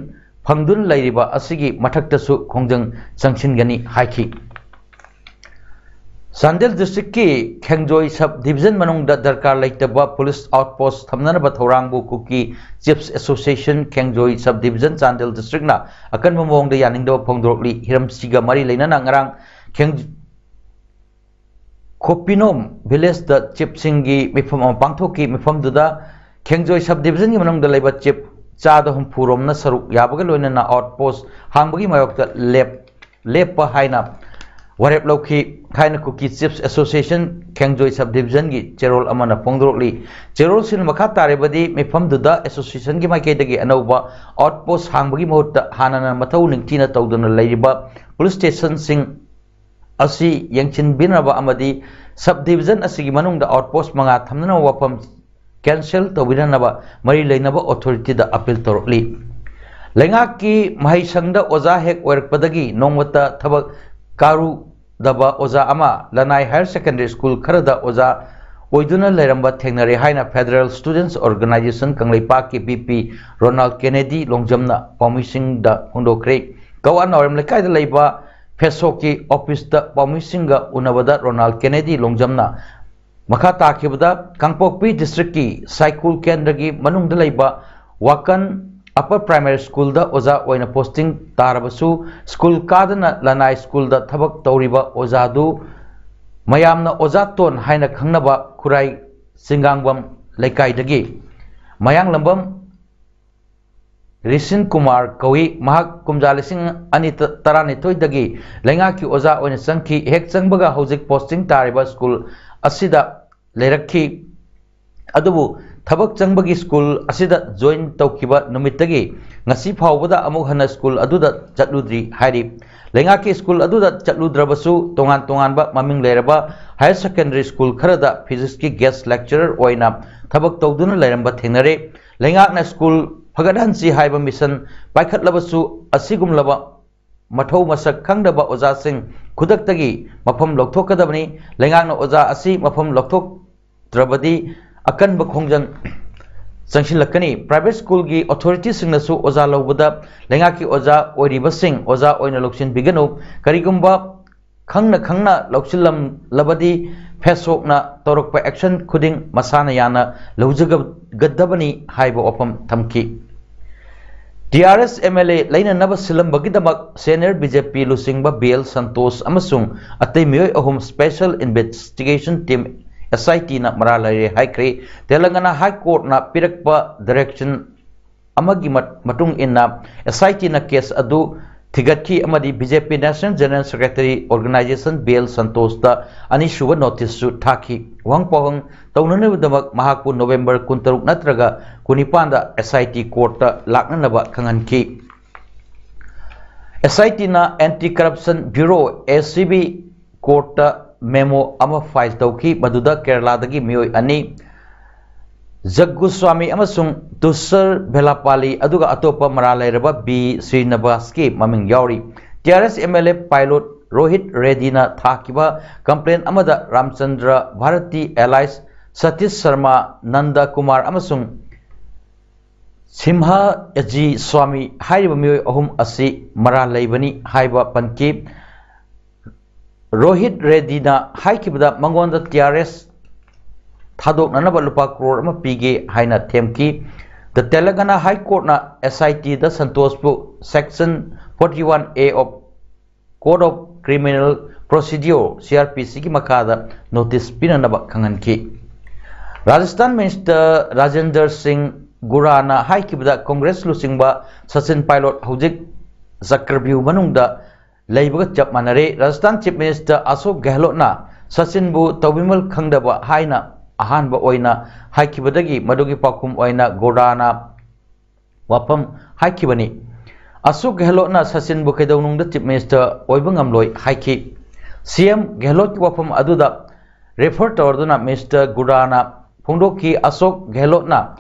ꯐꯪꯗꯨꯅ ꯂꯩꯔꯤꯕ ꯑꯁꯤꯒꯤ ꯃꯊꯛꯇꯁꯨ ꯈꯣꯡꯖꯪ ꯆꯪꯁꯤꯟꯒꯅꯤ ꯍꯥꯏꯈꯤ꯫ ꯆꯥꯟꯗꯦꯜ ꯗꯤꯁꯇ꯭ꯔꯤꯛꯀꯤ ꯈꯦꯡꯖꯣꯏ ꯁꯕ ꯗꯤꯕꯤꯖꯟ ꯃꯅꯨꯡꯗ ꯗꯔꯀꯥꯔ ꯂꯩꯇꯕ ꯄꯨꯂꯤꯁ ꯑꯥꯎꯠꯄꯣꯁ ꯊꯝꯅꯅꯕ ꯊꯧꯔꯥꯡꯕꯨ ꯀꯨꯀꯤ ꯆꯤꯐꯁ ꯑꯦꯁꯣꯁꯤꯌꯦꯁꯟ ꯈꯦꯡꯖꯣꯏ ꯁꯕ ꯗꯤꯕꯤꯖꯟ ꯆꯥꯟꯗꯦꯜ ꯗꯤꯁꯇ꯭ꯔꯤꯛꯅ ꯑꯀꯟꯕ ꯃꯑꯣꯡꯗ ꯌꯥꯅꯤꯡꯗꯕ ꯐꯣꯡꯗꯣꯔꯛꯂꯤ꯫ ꯍꯤꯔꯝꯁꯤꯒ ꯃꯔꯤ ꯂꯩꯅꯅ ꯉꯔꯥꯡ ꯈꯦꯡ-, ꯈꯣꯄꯤꯅꯣꯝ ꯚꯤꯂꯦꯖꯇ ꯆꯤꯐꯁꯤꯡꯒꯤ ꯃꯤꯐꯝ ꯑꯃ ꯄꯥꯡꯊꯣꯛꯈꯤ꯫ ꯃꯤꯐꯝꯗꯨꯗ ꯈꯦꯡꯖꯣꯏ ꯁꯕ ꯗꯤꯕꯤꯖꯟꯒꯤ ꯃꯅꯨꯡꯗ ꯂꯩꯕ ꯆꯤꯐ ꯆꯥꯗ ꯍꯨꯝꯐꯨ ꯔꯣꯝꯅ ꯁꯔꯨꯛ ꯌꯥꯕꯒ ꯂꯣꯏꯅꯅ ꯑꯥꯎꯠꯄꯣꯁ ꯍꯥꯡꯕꯒꯤ ꯃꯥꯌꯣꯛꯇ ꯂꯦꯞ-, ꯂꯦꯞꯄ ꯍꯥꯏꯅ ꯋꯥꯔꯦꯞ ꯂꯧꯈꯤ ꯍꯥꯏꯅ ꯀꯨꯀꯤ ꯆꯤꯐꯁ ꯑꯦꯁꯣꯁꯤꯌꯦꯁꯟ ꯈꯦꯡꯖꯣꯏ ꯁꯕ ꯗꯤꯕꯤꯖꯟꯒꯤ ꯆꯦꯔꯣꯜ ꯑꯃꯅ ꯐꯣꯡꯗꯣꯔꯛꯂꯤ꯫ ꯆꯦꯔꯣꯜꯁꯤꯅ ꯃꯈꯥ ꯇꯥꯔꯤꯕꯗꯤ ꯃꯤꯐꯝꯗꯨꯗ ꯑꯦꯁꯣꯁꯤꯌꯦꯁꯟꯒꯤ ꯃꯥꯏꯀꯩꯗꯒꯤ ꯑꯅꯧꯕ ꯑꯥꯎꯠꯄꯣꯁ ꯍꯥꯡꯕꯒꯤ ꯃꯍꯨꯠꯇ ꯍꯥꯟꯅꯅ ꯃꯊꯧ ꯅꯤꯡꯊꯤꯅ ꯇꯧꯗꯨꯅ ꯂꯩꯔꯤꯕ ꯄꯨꯂꯤꯁ ꯁ꯭ꯇꯦꯁꯟꯁꯤꯡ ꯑꯁꯤ ꯌꯦꯡꯁꯤꯟꯕꯤꯅꯕ ꯑꯃꯗꯤ ꯁꯕ ꯗꯤꯕꯤꯖꯟ ꯑꯁꯤꯒꯤ ꯃꯅꯨꯡꯗ ꯑꯥꯎꯠꯄꯣꯁ ꯃꯉꯥ ꯊꯝꯅꯅꯕ ꯋꯥꯐꯝ ꯀꯦꯟꯁꯦꯜ ꯇꯧꯕꯤꯅꯅꯕ ꯃꯔꯤ ꯂꯩꯅꯕ ꯑꯣꯊꯣꯔꯤꯇꯤꯗ ꯑꯄꯤꯜ ꯇꯧꯔꯛꯂꯤ꯫ ꯂꯩꯉꯥꯛꯀꯤ ꯃꯍꯩꯁꯪꯗ ꯑꯣꯖꯥ ꯍꯦꯛ ꯑꯣꯏꯔꯛꯄꯗꯒꯤ ꯅꯣꯡꯃꯇ ꯊꯕꯛ ꯀꯥꯔꯨꯗꯕ ꯑꯣꯖꯥ ꯑꯃ ꯂꯅꯥꯏ ꯍꯥꯌꯔ ꯁꯦꯀꯦꯟꯗꯔꯤ ꯁ꯭ꯀꯨꯜ ꯈꯔꯗ ꯑꯣꯖꯥ ꯑꯣꯏꯗꯨꯅ ꯂꯩꯔꯝꯕ ꯊꯦꯡꯅꯔꯦ ꯍꯥꯏꯅ ꯐꯦꯗꯔꯦꯜ ꯁ꯭ꯇꯨꯗꯦꯟꯠꯁ ꯑꯣꯔꯒꯅꯥꯏꯖꯦꯁꯟ ꯀꯪꯂꯩꯄꯥꯛꯀꯤ ꯚꯤ ꯄꯤ ꯔꯣꯅꯥꯜꯗ ꯀꯦꯅꯦꯗꯤ ꯂꯣꯡꯖꯝꯅ ꯄꯥꯎꯃꯤꯁꯤꯡꯗ ꯐꯣꯡꯗꯣꯛꯈ꯭ꯔꯦ꯫ ꯀꯋꯥ ꯅꯥꯎꯔꯦꯝ ꯂꯩꯀꯥꯏꯗ ꯂꯩꯕ ꯐꯦꯁꯣꯛꯀꯤ ꯑꯣꯐꯤꯁꯇ ꯄꯥꯎꯃꯤꯁꯤꯡꯒ ꯎꯅꯕꯗ ꯔꯣꯅꯥꯜ ꯀꯦꯅꯦꯗꯤ ꯂꯣꯡꯖꯝꯅ ꯃꯈꯥ ꯇꯥꯈꯤꯕꯗ, ꯀꯥꯡꯄꯣꯛꯄꯤ ꯗꯤꯁꯇ꯭ꯔꯤꯛꯀꯤ ꯁꯥꯏꯀꯨꯜ ꯀꯦꯟꯗ꯭ꯔꯒꯤ ꯃꯅꯨꯡꯗ ꯂꯩꯕ ꯋꯥꯀꯟ ꯑꯄꯔ ꯄ꯭ꯔꯥꯏꯃꯥꯔꯤ ꯁ꯭ꯀꯨꯜꯗ ꯑꯣꯖꯥ ꯑꯣꯏꯅ ꯄꯣꯁꯇꯤꯡ ꯇꯥꯔꯕꯁꯨ, ꯁ꯭ꯀꯨꯜ ꯀꯥꯗꯅ ꯂꯅꯥꯏ ꯁ꯭ꯀꯨꯜꯗ ꯊꯕꯛ ꯇꯧꯔꯤꯕ ꯑꯣꯖꯥꯗꯨ ꯃꯌꯥꯝꯅ ꯑꯣꯖꯥ ꯇꯣꯟ ꯍꯥꯏꯅ ꯈꯪꯅꯕ ꯈꯨꯔꯥꯏ ꯆꯤꯡꯒꯥꯡꯕꯝ ꯂꯩꯀꯥꯏꯗꯒꯤ ꯃꯌꯥꯡꯂꯝꯕꯝ ꯔꯤꯁꯤꯟ ꯀꯨꯃꯥꯔ ꯀꯧꯏ꯫ ꯃꯍꯥꯛ ꯀꯨꯝꯖꯥ ꯂꯤꯁꯤꯡ ꯑꯅꯤ ꯇꯔꯥꯅꯤꯊꯣꯏꯗꯒꯤ ꯂꯩꯉꯥꯛꯀꯤ ꯑꯣꯖꯥ ꯑꯣꯏꯅ ꯆꯪꯈꯤ꯫ ꯍꯦꯛ ꯆꯪꯕꯒ ꯍꯧꯖꯤꯛ ꯄꯣꯁꯇꯤꯡ ꯇꯥꯔꯤꯕ ꯁ꯭ꯀꯨꯜ ꯑꯁꯤꯗ ꯂꯩꯔꯛꯈꯤ꯫ ꯑꯗꯨꯕꯨ ꯊꯕꯛ ꯆꯪꯕꯒꯤ ꯁ꯭ꯀꯨꯜ ꯑꯁꯤꯗ ꯖꯣꯏꯟ ꯇꯧꯈꯤꯕ ꯅꯨꯃꯤꯠꯇꯒꯤ ꯉꯁꯤ ꯐꯥꯎꯕꯗ ꯑꯃꯨꯛ ꯍꯟꯅ ꯁ꯭ꯀꯨꯜ ꯑꯗꯨꯗ ꯆꯠꯂꯨꯗ꯭ꯔꯤ ꯍꯥꯏꯔꯤ꯫ ꯂꯩꯉꯥꯛꯀꯤ ꯁ꯭ꯀꯨꯜ ꯑꯗꯨꯗ ꯆꯠꯂꯨꯗ꯭ꯔꯕꯁꯨ, ꯇꯣꯉꯥꯟ ꯇꯣꯉꯥꯟꯕ ꯃꯃꯤꯡ ꯂꯩꯔꯕ ꯍꯥꯌꯔ ꯁꯦꯀꯦꯟꯗꯔꯤ ꯁ꯭ꯀꯨꯜ ꯈꯔꯗ ꯐꯤꯖꯤꯛꯁꯀꯤ ꯒꯦꯁ ꯂꯦꯛꯆꯔꯔ ꯑꯣꯏꯅ ꯊꯕꯛ ꯇꯧꯗꯨꯅ ꯂꯩꯔꯝꯕ ꯊꯦꯡꯅꯔꯦ꯫ ꯂꯩꯉꯥꯛꯅ ꯁ꯭ꯀꯨꯜ ꯐꯒꯠꯍꯟꯁꯤ ꯍꯥꯏꯕ ꯃꯤꯁꯟ ꯄꯥꯏꯈꯠꯂꯕꯁꯨ, ꯑꯁꯤꯒꯨꯝꯂꯕ ꯃꯊꯧ ꯃꯁꯛ ꯈꯪꯗꯕ ꯑꯣꯖꯥꯁꯤꯡ ꯈꯨꯗꯛꯇꯒꯤ ꯃꯐꯝ ꯂꯧꯊꯣꯛꯀꯗꯕꯅꯤ꯫ ꯂꯩꯉꯥꯛꯅ ꯑꯣꯖꯥ ꯑꯁꯤ ꯃꯐꯝ ꯂꯧꯊꯣꯛꯇ꯭ꯔꯕꯗꯤ ꯑꯀꯟꯕ ꯈꯣꯡꯖꯪ ꯆꯪꯁꯤꯜꯂꯛꯀꯅꯤ꯫ ꯄ꯭ꯔꯥꯏꯚꯦꯠ ꯁ꯭ꯀꯨꯜꯒꯤ ꯑꯣꯊꯣꯔꯤꯇꯤꯁꯤꯡꯅꯁꯨ ꯑꯣꯖꯥ ꯂꯧꯕꯗ ꯂꯩꯉꯥꯛꯀꯤ ꯑꯣꯖꯥ ꯑꯣꯏꯔꯤꯕꯁꯤꯡ ꯑꯣꯖꯥ ꯑꯣꯏꯅ ꯂꯧꯁꯤꯟꯕꯤꯒꯅꯨ꯫ ꯀꯔꯤꯒꯨꯝꯕ ꯈꯪꯅ ꯈꯪꯅ ꯂꯧꯁꯤꯜꯂꯝꯂꯕꯗꯤ ꯐꯦꯁꯣꯛꯅ ꯇꯧꯔꯛꯄ ꯑꯦꯛꯁꯟ ꯈꯨꯗꯤꯡ ꯃꯁꯥꯅ ꯌꯥꯅ ꯂꯧꯖꯒꯗꯕꯅꯤ ꯍꯥꯏꯕ ꯋꯥꯐꯝ ꯊꯝꯈꯤ꯫ T R S M L A ꯂꯩꯅꯅꯕ ꯁꯤꯜꯂꯝꯕꯒꯤꯗꯃꯛ ꯁꯦꯅꯤꯌꯔ ꯕꯤ ꯖꯦ ꯄꯤ ꯂꯨꯆꯤꯡꯕ ꯕꯤ ꯑꯦꯜ ꯁꯟꯇꯣꯁ ꯑꯃꯁꯨꯡ ꯑꯇꯩ ꯃꯤꯑꯣꯏ ꯑꯍꯨꯝ special investigation team, S I ꯇꯤꯅ ꯃꯔꯥꯜ ꯂꯩꯔꯦ ꯍꯥꯏꯈ꯭ꯔꯦ꯫ ꯇꯦꯂꯪꯒꯅꯥ ꯍꯥꯏ ꯀꯣꯔꯠꯅ ꯄꯤꯔꯛꯄ ꯗꯥꯏꯔꯦꯛꯁꯟ ꯑꯃꯒꯤ ꯃꯠ-, ꯃꯇꯨꯡ ꯏꯟꯅ ꯑꯦꯁ ꯑꯥꯏ ꯇꯤꯅ ꯀꯦꯁ ꯑꯗꯨ ꯊꯤꯒꯠꯈꯤ ꯑꯃꯗꯤ B J P national general secretary organisation B L ꯁꯟꯇꯣꯁꯇ ꯑꯅꯤꯁꯨꯕ ꯅꯣꯇꯤꯁꯁꯨ ꯊꯥꯈꯤ꯫ ꯋꯥꯍꯪ ꯄꯥꯎꯍꯪ ꯇꯧꯅꯅꯕꯒꯤꯗꯃꯛ ꯃꯍꯥꯛꯄꯨ ꯅꯣꯕꯦꯝꯕꯔ ꯀꯨꯟꯇꯔꯨꯛ ꯅꯠꯇ꯭ꯔꯒ ꯀꯨꯟꯅꯤꯄꯥꯟꯗ ꯑꯦꯁ ꯑꯥꯏ T ꯀꯣꯔꯠꯇ ꯂꯥꯛꯅꯅꯕ ꯈꯪꯍꯟꯈꯤ꯫ S I ꯇꯤꯅ anti corruption bureau, A C B, ꯀꯣꯔꯠꯇ memo ꯑꯃ ꯐꯥꯏꯜ ꯇꯧꯈꯤ, ꯃꯗꯨꯗ ꯀꯦꯔꯂꯥꯗꯒꯤ ꯃꯤꯑꯣꯏ ꯑꯅꯤ, ꯖꯒꯒꯨꯁ꯭ꯋꯥꯃꯤ ꯑꯃꯁꯨꯡ ꯇꯨꯁꯔ ꯚꯦꯂꯥꯄꯥꯂꯤ, ꯑꯗꯨꯒ ꯑꯇꯣꯞꯄ ꯃꯔꯥꯜ ꯂꯩꯔꯕ ꯕꯤ ꯁ꯭ꯔꯤꯅꯕꯥꯁꯀꯤ ꯃꯃꯤꯡ ꯌꯥꯎꯔꯤ꯫ T R S M L A Pilot Rohit ꯔꯦꯗꯤꯅ ꯊꯥꯈꯤꯕ ꯀꯝꯄ꯭ꯂꯦꯟ ꯑꯃꯗ ꯔꯥꯝꯆꯟꯗ꯭ꯔ ꯚꯥꯔꯇꯤ ꯑꯦꯂꯥꯏꯁ ꯁꯇꯤꯁ ꯁꯔꯃ, ꯅꯟꯗ ꯀꯨꯃꯥꯔ ꯑꯃꯁꯨꯡ ꯁꯤꯝꯍ ꯑꯦꯖꯤ ꯁ꯭ꯋꯥꯃꯤ ꯍꯥꯏꯔꯤꯕ ꯃꯤꯑꯣꯏ ꯑꯍꯨꯝ ꯑꯁꯤ ꯃꯔꯥꯜ ꯂꯩꯕꯅꯤ ꯍꯥꯏꯕ ꯄꯟꯈꯤ꯫ ꯔꯣꯍꯤꯠ ꯔꯦꯗꯤꯅ ꯍꯥꯏꯈꯤꯕꯗ ꯃꯉꯣꯟꯗ ꯇꯤ ꯑꯥꯔ ꯑꯦꯁ ꯊꯥꯗꯣꯛꯅꯅꯕ ꯂꯨꯄꯥ ꯀ꯭ꯔꯣꯔ ꯑꯃ ꯄꯤꯒꯦ ꯍꯥꯏꯅ ꯊꯦꯝꯈꯤ꯫ The Telangana High Courtꯅ S I ꯇꯤꯗ ꯁꯟꯇꯣꯁꯄꯨ Section forty-one A of Code of Criminal Procedure, C R P Cꯒꯤ ꯃꯈꯥꯗ ꯅꯣꯇꯤꯁ ꯄꯤꯅꯅꯕ ꯈꯪꯍꯟꯈꯤ꯫ ꯔꯥꯖꯁꯊꯥꯟ ꯃꯤꯅꯤꯁꯇꯔ ꯔꯥꯖꯦꯟꯗꯔ ꯁꯤꯡ ꯒꯨꯔꯥꯅ ꯍꯥꯏꯈꯤꯕꯗ ꯀꯪꯒ꯭ꯔꯦꯁ ꯂꯨꯆꯤꯡꯕ ꯁꯆꯤꯟ ꯄꯥꯏꯂꯣꯠ ꯍꯧꯖꯤꯛ ꯆꯀ꯭ꯔꯚ꯭ꯌꯨꯍ ꯃꯅꯨꯡꯗ ꯂꯩꯕꯒ ꯆꯞ ꯃꯥꯟꯅꯔꯦ꯫ ꯔꯥꯖꯁꯊꯥꯟ ꯆꯤꯐ ꯃꯤꯅꯤꯁꯇꯔ ꯑꯁꯣꯛ ꯒꯦꯍꯂꯣꯠꯅ ꯁꯆꯤꯟꯕꯨ ꯇꯧꯕꯤꯃꯜ ꯈꯪꯗꯕ ꯍꯥꯏꯅ ꯑꯍꯥꯟꯕ ꯑꯣꯏꯅ ꯍꯥꯏꯈꯤꯕꯗꯒꯤ ꯃꯗꯨꯒꯤ ꯄꯥꯎꯈꯨꯝ ꯑꯣꯏꯅ ꯒꯨꯔꯥꯅ ꯋꯥꯐꯝ ꯍꯥꯏꯈꯤꯕꯅꯤ꯫ ꯑꯁꯣꯛ ꯒꯦꯍꯂꯣꯠꯅ ꯁꯆꯤꯟꯕꯨ ꯀꯩꯗꯧꯅꯨꯡꯗ ꯆꯤꯐ ꯃꯤꯅꯤꯁꯇꯔ ꯑꯣꯏꯕ ꯉꯝꯂꯣꯏ ꯍꯥꯏꯈꯤ꯫ ꯁꯤ ꯑꯦꯝ ꯒꯦꯍꯂꯣꯠꯀꯤ ꯋꯥꯐꯝ ꯑꯗꯨꯗ ꯔꯦꯐꯔ ꯇꯧꯔꯗꯨꯅ ꯃꯤꯁꯇꯔ ꯒꯨꯔꯥꯅ ꯐꯣꯡꯗꯣꯛꯈꯤ, ꯑꯁꯣꯛ ꯒꯦꯍꯂꯣꯠꯅ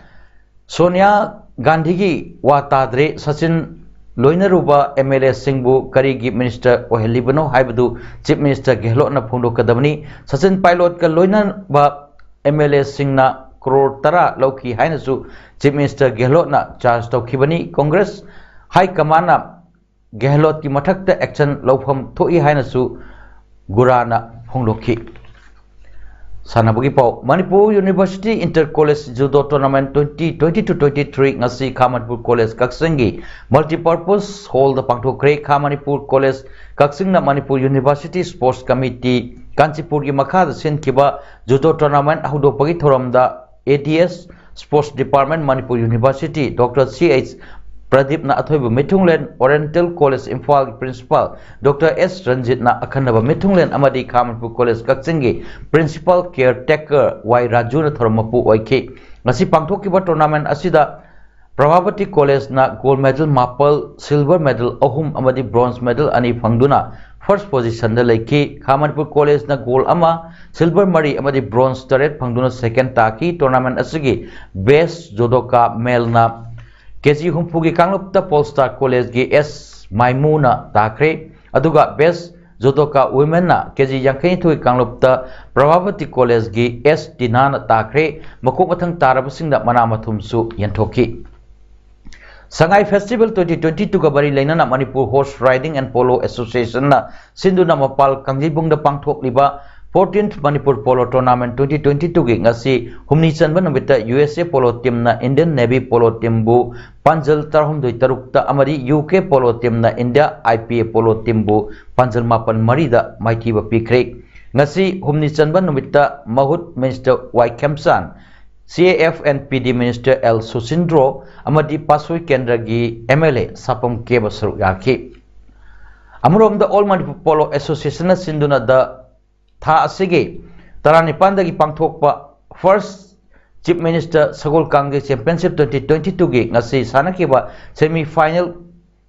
ꯁꯣꯅꯤꯌꯥ ꯒꯥꯟꯙꯤꯒꯤ ꯋꯥ ꯇꯥꯗ꯭ꯔꯦ, ꯁꯆꯤꯟ ꯂꯣꯏꯅꯔꯨꯕ ꯑꯦꯝ ꯑꯦꯜ ꯑꯦꯁꯤꯡꯕꯨ ꯀꯔꯤꯒꯤ ꯃꯤꯅꯤꯁꯇꯔ ꯑꯣꯏꯍꯜꯂꯤꯕꯅꯣ ꯍꯥꯏꯕꯗꯨ ꯆꯤꯐ ꯃꯤꯅꯤꯁꯇꯔ ꯒꯦꯍꯂꯣꯠꯅ ꯐꯣꯡꯗꯣꯛꯀꯗꯕꯅꯤ꯫ ꯁꯆꯤꯟ ꯄꯥꯏꯂꯣꯠꯀ ꯂꯣꯏꯅꯕ ꯑꯦꯝ ꯑꯦꯜ ꯑꯦꯁꯤꯡꯅ ꯀ꯭ꯔꯣꯔ ꯇꯔꯥ ꯂꯧꯈꯤ ꯍꯥꯏꯅꯁꯨ ꯆꯤꯐ ꯃꯤꯅꯤꯁꯇꯔ ꯒꯦꯍꯂꯣꯠꯅ ꯆꯥꯔꯖ ꯇꯧꯈꯤꯕꯅꯤ꯫ ꯀꯪꯒ꯭ꯔꯦꯁ ꯍꯥꯏ ꯀꯃꯥꯟꯅ ꯒꯦꯍꯂꯣꯠꯀꯤ ꯃꯊꯛꯇ ꯑꯦꯛꯁꯟ ꯂꯧꯐꯝ ꯊꯣꯛꯏ ꯍꯥꯏꯅꯁꯨ ꯒꯨꯔꯥꯅ ꯐꯣꯡꯗꯣꯛꯈꯤ꯫ ꯁꯥꯟꯅꯕꯒꯤ ꯄꯥꯎ꯫ Manipur university inter college judo tournament twenty twenty-two twenty-three ꯉꯁꯤ ꯈꯥ ꯃꯅꯤꯄꯨꯔ ꯀꯣꯂꯦꯖ ꯀꯛꯆꯤꯡꯒꯤ ꯃꯜꯇꯤꯄꯔꯄꯁ ꯍꯣꯜꯗ ꯄꯥꯡꯊꯣꯛꯈ꯭ꯔꯦ꯫ ꯈꯥ ꯃꯅꯤꯄꯨꯔ ꯀꯣꯂꯦꯖ ꯀꯛꯆꯤꯡꯅ ꯃꯅꯤꯄꯨꯔ ꯌꯨꯅꯤꯚꯔꯁꯤꯇꯤ ꯁ꯭ꯄꯣꯔꯠꯁ ꯀꯃꯤꯇꯤ ꯀꯥꯟꯆꯤꯄꯨꯔꯒꯤ ꯃꯈꯥꯗ ꯁꯤꯟꯈꯤꯕ ꯖꯨꯗꯣ ꯇꯣꯔꯅꯥꯃꯦꯟ ꯍꯧꯗꯣꯛꯄꯒꯤ ꯊꯧꯔꯝꯗ A D S sports department Manipur university doctor C H ꯄ꯭ꯔꯗꯤꯞꯅ ꯑꯊꯣꯏꯕ ꯃꯤꯊꯨꯡꯂꯦꯟ, ꯑꯣꯔꯤꯌꯦꯟꯇꯦꯜ ꯀꯣꯂꯦꯖ ꯏꯝꯐꯥꯜꯒꯤ ꯄ꯭ꯔꯤꯟꯁꯤꯄꯥꯜ ꯗꯣꯛꯇꯔ ꯑꯦꯁ ꯔꯟꯖꯤꯠꯅ ꯑꯈꯟꯅꯕ ꯃꯤꯊꯨꯡꯂꯦꯟ ꯑꯃꯗꯤ ꯈꯥ ꯃꯅꯤꯄꯨꯔ ꯀꯣꯂꯦꯖ ꯀꯛꯆꯤꯡꯒꯤ ꯄ꯭ꯔꯤꯟꯁꯤꯄꯥꯜ ꯀꯤꯌꯔ ꯇꯦꯀꯔ ꯋꯥꯏ ꯔꯥꯖꯨꯅ ꯊꯧꯔꯝ ꯃꯄꯨ ꯑꯣꯏꯈꯤ꯫ ꯉꯁꯤ ꯄꯥꯡꯊꯣꯛꯈꯤꯕ ꯇꯣꯔꯅꯥꯃꯦꯟ ꯑꯁꯤꯗ ꯄ꯭ꯔꯚꯥꯕꯇꯤ ꯀꯣꯂꯦꯖꯅ ꯒꯣꯜꯗ ꯃꯦꯗꯜ ꯃꯥꯄꯜ, ꯁꯤꯜꯚꯔ ꯃꯦꯗꯜ ꯑꯍꯨꯝ ꯑꯃꯗꯤ ꯕ꯭ꯔꯣꯟꯖ ꯃꯦꯗꯜ ꯑꯅꯤ ꯐꯪꯗꯨꯅ ꯐꯥꯔꯁ ꯄꯣꯖꯤꯁꯟꯗ ꯂꯩꯈꯤ꯫ ꯈꯥ ꯃꯅꯤꯄꯨꯔ ꯀꯣꯂꯦꯖꯅ ꯒꯣꯜꯗ ꯑꯃ, ꯁꯤꯜꯚꯔ ꯃꯔꯤ ꯑꯃꯗꯤ ꯕ꯭ꯔꯣꯟꯖ ꯇꯔꯦꯠ ꯐꯪꯗꯨꯅ ꯁꯦꯀꯦꯟ ꯇꯥꯈꯤ꯫ ꯇꯣꯔꯅꯥꯃꯦꯟ ꯑꯁꯤꯒꯤ ꯕꯦꯁ ꯖꯨꯗꯣꯀꯥ ꯃꯦꯜꯅ ꯀꯦ ꯖꯤ ꯍꯨꯝꯐꯨꯒꯤ ꯀꯥꯡꯂꯨꯞꯇ ꯄꯣꯜ ꯁ꯭ꯇꯥꯔ ꯀꯣꯂꯦꯖꯀꯤ ꯑꯦꯁ ꯃꯥꯏꯃꯨꯅ ꯇꯥꯈ꯭ꯔꯦ꯫ ꯑꯗꯨꯒ ꯕꯦꯁ ꯖꯨꯗꯣꯀꯥ ꯋꯨꯃꯦꯟꯅ ꯀꯦ ꯖꯤ ꯌꯥꯡꯈꯩꯅꯤꯊꯣꯏ ꯀꯥꯡꯂꯨꯞꯇ ꯄ꯭ꯔꯚꯥꯕꯇꯤ ꯀꯣꯂꯦꯖꯀꯤ ꯑꯦꯁ ꯇꯤꯅꯥꯅ ꯇꯥꯈ꯭ꯔꯦ꯫ ꯃꯀꯣꯛ ꯃꯊꯪ ꯇꯥꯔꯕꯁꯤꯡꯗ ꯃꯅꯥ ꯃꯊꯨꯝꯁꯨ ꯌꯦꯟꯊꯣꯛꯈꯤ꯫ Sangai Festival twenty twenty-two ꯒ ꯃꯔꯤ ꯂꯩꯅꯅ Manipur Horse Riding and Polo Association ꯅ ꯁꯤꯟꯗꯨꯅ ꯃꯄꯥꯜ ꯀꯥꯡꯖꯩꯕꯨꯡꯗ ꯄꯥꯡꯊꯣꯛꯂꯤꯕ fourteenth Manipur Polo Tournament twenty twenty-two ꯒꯤ ꯉꯁꯤ ꯍꯨꯝꯅꯤ ꯆꯟꯕ ꯅꯨꯃꯤꯠꯇ U S A Polo Team ꯅ Indian Navy Polo Team ꯕꯨ ꯄꯥꯟꯖꯜ ꯇꯔꯥꯍꯨꯝꯗꯣꯏ ꯇꯔꯨꯛꯇ ꯑꯃꯗꯤ U K Polo Team ꯅ India I P A Polo Team ꯕꯨ ꯄꯥꯟꯖꯜ ꯃꯥꯄꯟ ꯃꯔꯤꯗ ꯃꯥꯏꯊꯤꯕ ꯄꯤꯈ꯭ꯔꯦ꯫ ꯉꯁꯤ ꯍꯨꯝꯅꯤ ꯆꯟꯕ ꯅꯨꯃꯤꯠꯇ ꯃꯍꯨꯠ Minister Y ꯈꯦꯝꯆꯥꯟ, C A F and P D Minister L ꯁꯨꯁꯤꯟꯗ꯭ꯔꯣ ꯑꯃꯗꯤ ꯄꯥꯁꯣꯏ ꯀꯦꯟꯗ꯭ꯔꯒꯤ M L A ꯁꯥꯄꯝ ꯀꯦꯕ ꯁꯔꯨꯛ ꯌꯥꯈꯤ꯫ ꯑꯃꯔꯣꯝꯗ All Manipur Polo Association ꯅ ꯁꯤꯟꯗꯨꯅ ꯗ ꯊꯥ ꯑꯁꯤꯒꯤ ꯇꯔꯥꯅꯤꯄꯥꯟꯗꯒꯤ ꯄꯥꯡꯊꯣꯛꯄ First Chief Minister ꯁꯒꯣꯜ ꯀꯥꯡꯖꯩ Championship twenty twenty-two ꯒꯤ ꯉꯁꯤ ꯁꯥꯟꯅꯈꯤꯕ semi final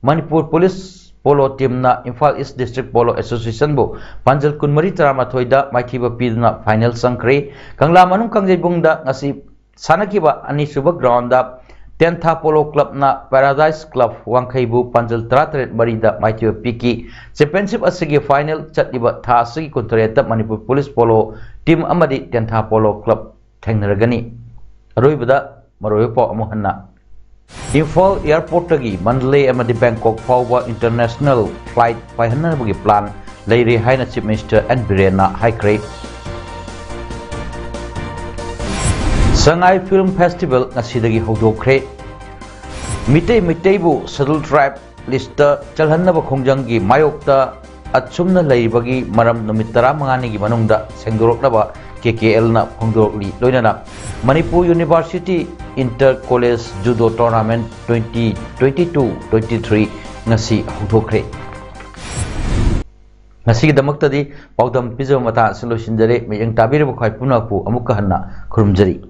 Manipur Police Polo Team ꯅ Imphal East District Polo Association ꯕꯨ ꯄꯥꯟꯖꯜ ꯀꯨꯟꯃꯔꯤ ꯇꯔꯥꯃꯥꯊꯣꯏꯗ ꯃꯥꯏꯊꯤꯕ ꯄꯤꯗꯨꯅ final ꯆꯪꯈ꯭ꯔꯦ꯫ ꯀꯪꯂꯥ ꯃꯅꯨꯡ ꯀꯥꯡꯖꯩꯕꯨꯡꯗ ꯉꯁꯤ ꯁꯥꯟꯅꯈꯤꯕ ꯑꯅꯤꯁꯨꯕ ground ꯗ ꯇꯦꯟꯊꯥ Polo Club ꯅ Paradise Club ꯋꯥꯡꯈꯩꯕꯨ ꯄꯥꯟꯖꯜ ꯇꯔꯥꯇꯔꯦꯠ ꯃꯔꯤꯗ ꯃꯥꯏꯊꯤꯕ ꯄꯤꯈꯤ꯫ Championship ꯑꯁꯤꯒꯤ final ꯆꯠꯂꯤꯕ ꯊꯥ ꯑꯁꯤꯒꯤ ꯀꯨꯟꯇꯔꯦꯠꯇ Manipur Police Polo Team ꯑꯃꯗꯤ ꯇꯦꯟꯊꯥ Polo Club ꯊꯦꯡꯅꯔꯒꯅꯤ꯫ ꯑꯔꯣꯏꯕꯗ ꯃꯔꯨꯑꯣꯏꯕ ꯄꯥꯎ ꯑꯃꯨꯛ ꯍꯟꯅ꯫ ꯏꯝꯐꯥꯜ airport ꯇꯒꯤ ꯃꯟꯗꯂꯦ ꯑꯃꯗꯤ ꯕꯦꯡꯀꯣꯛ ꯐꯥꯎꯕ international flight ꯄꯥꯏꯍꯟꯅꯕꯒꯤ plan ꯂꯩꯔꯦ ꯍꯥꯏꯅ Chief Minister N ꯕꯤꯔꯦꯟꯅ ꯍꯥꯏꯈ꯭ꯔꯦ꯫ ꯁꯉꯥꯏ Film Festival ꯉꯁꯤꯗꯒꯤ ꯍꯧꯗꯣꯛꯈ꯭ꯔꯦ꯫ ꯃꯤꯇꯩ ꯃꯩꯇꯩꯕꯨ Scheduled Tribe list ꯇ ꯆꯜꯍꯟꯅꯕ ꯈꯣꯡꯖꯪꯒꯤ ꯃꯥꯌꯣꯛꯇ ꯑꯁꯨꯝꯅ ꯂꯩꯔꯤꯕꯒꯤ ꯃꯔꯝ ꯅꯨꯃꯤꯠ ꯇꯔꯥꯃꯉꯥꯅꯤꯒꯤ ꯃꯅꯨꯡꯗ ꯁꯦꯡꯗꯣꯔꯛꯅꯕ K K L ꯅ ꯐꯣꯡꯗꯣꯔꯛꯂꯤ꯫ ꯂꯣꯏꯅꯅ Manipur University Inter College Judo Tournament twenty twenty-two twenty-three ꯉꯁꯤ ꯍꯧꯗꯣꯛꯈ꯭ꯔꯦ꯫ ꯉꯁꯤꯒꯤꯗꯃꯛꯇꯗꯤ ꯄꯥꯎꯗꯝ ꯄꯤꯖꯕ ꯃꯇꯥꯡ ꯑꯁꯤ ꯂꯣꯏꯁꯤꯟꯖꯔꯦ꯫ ꯃꯤꯠꯌꯦꯡ ꯇꯥꯕꯤꯔꯤꯕ ꯈ꯭ꯋꯥꯏ ꯄꯨꯝꯅꯃꯛꯄꯨ ꯑꯃꯨꯛꯀ ꯍꯟꯅ ꯈꯨꯔꯨꯝꯖꯔꯤ꯫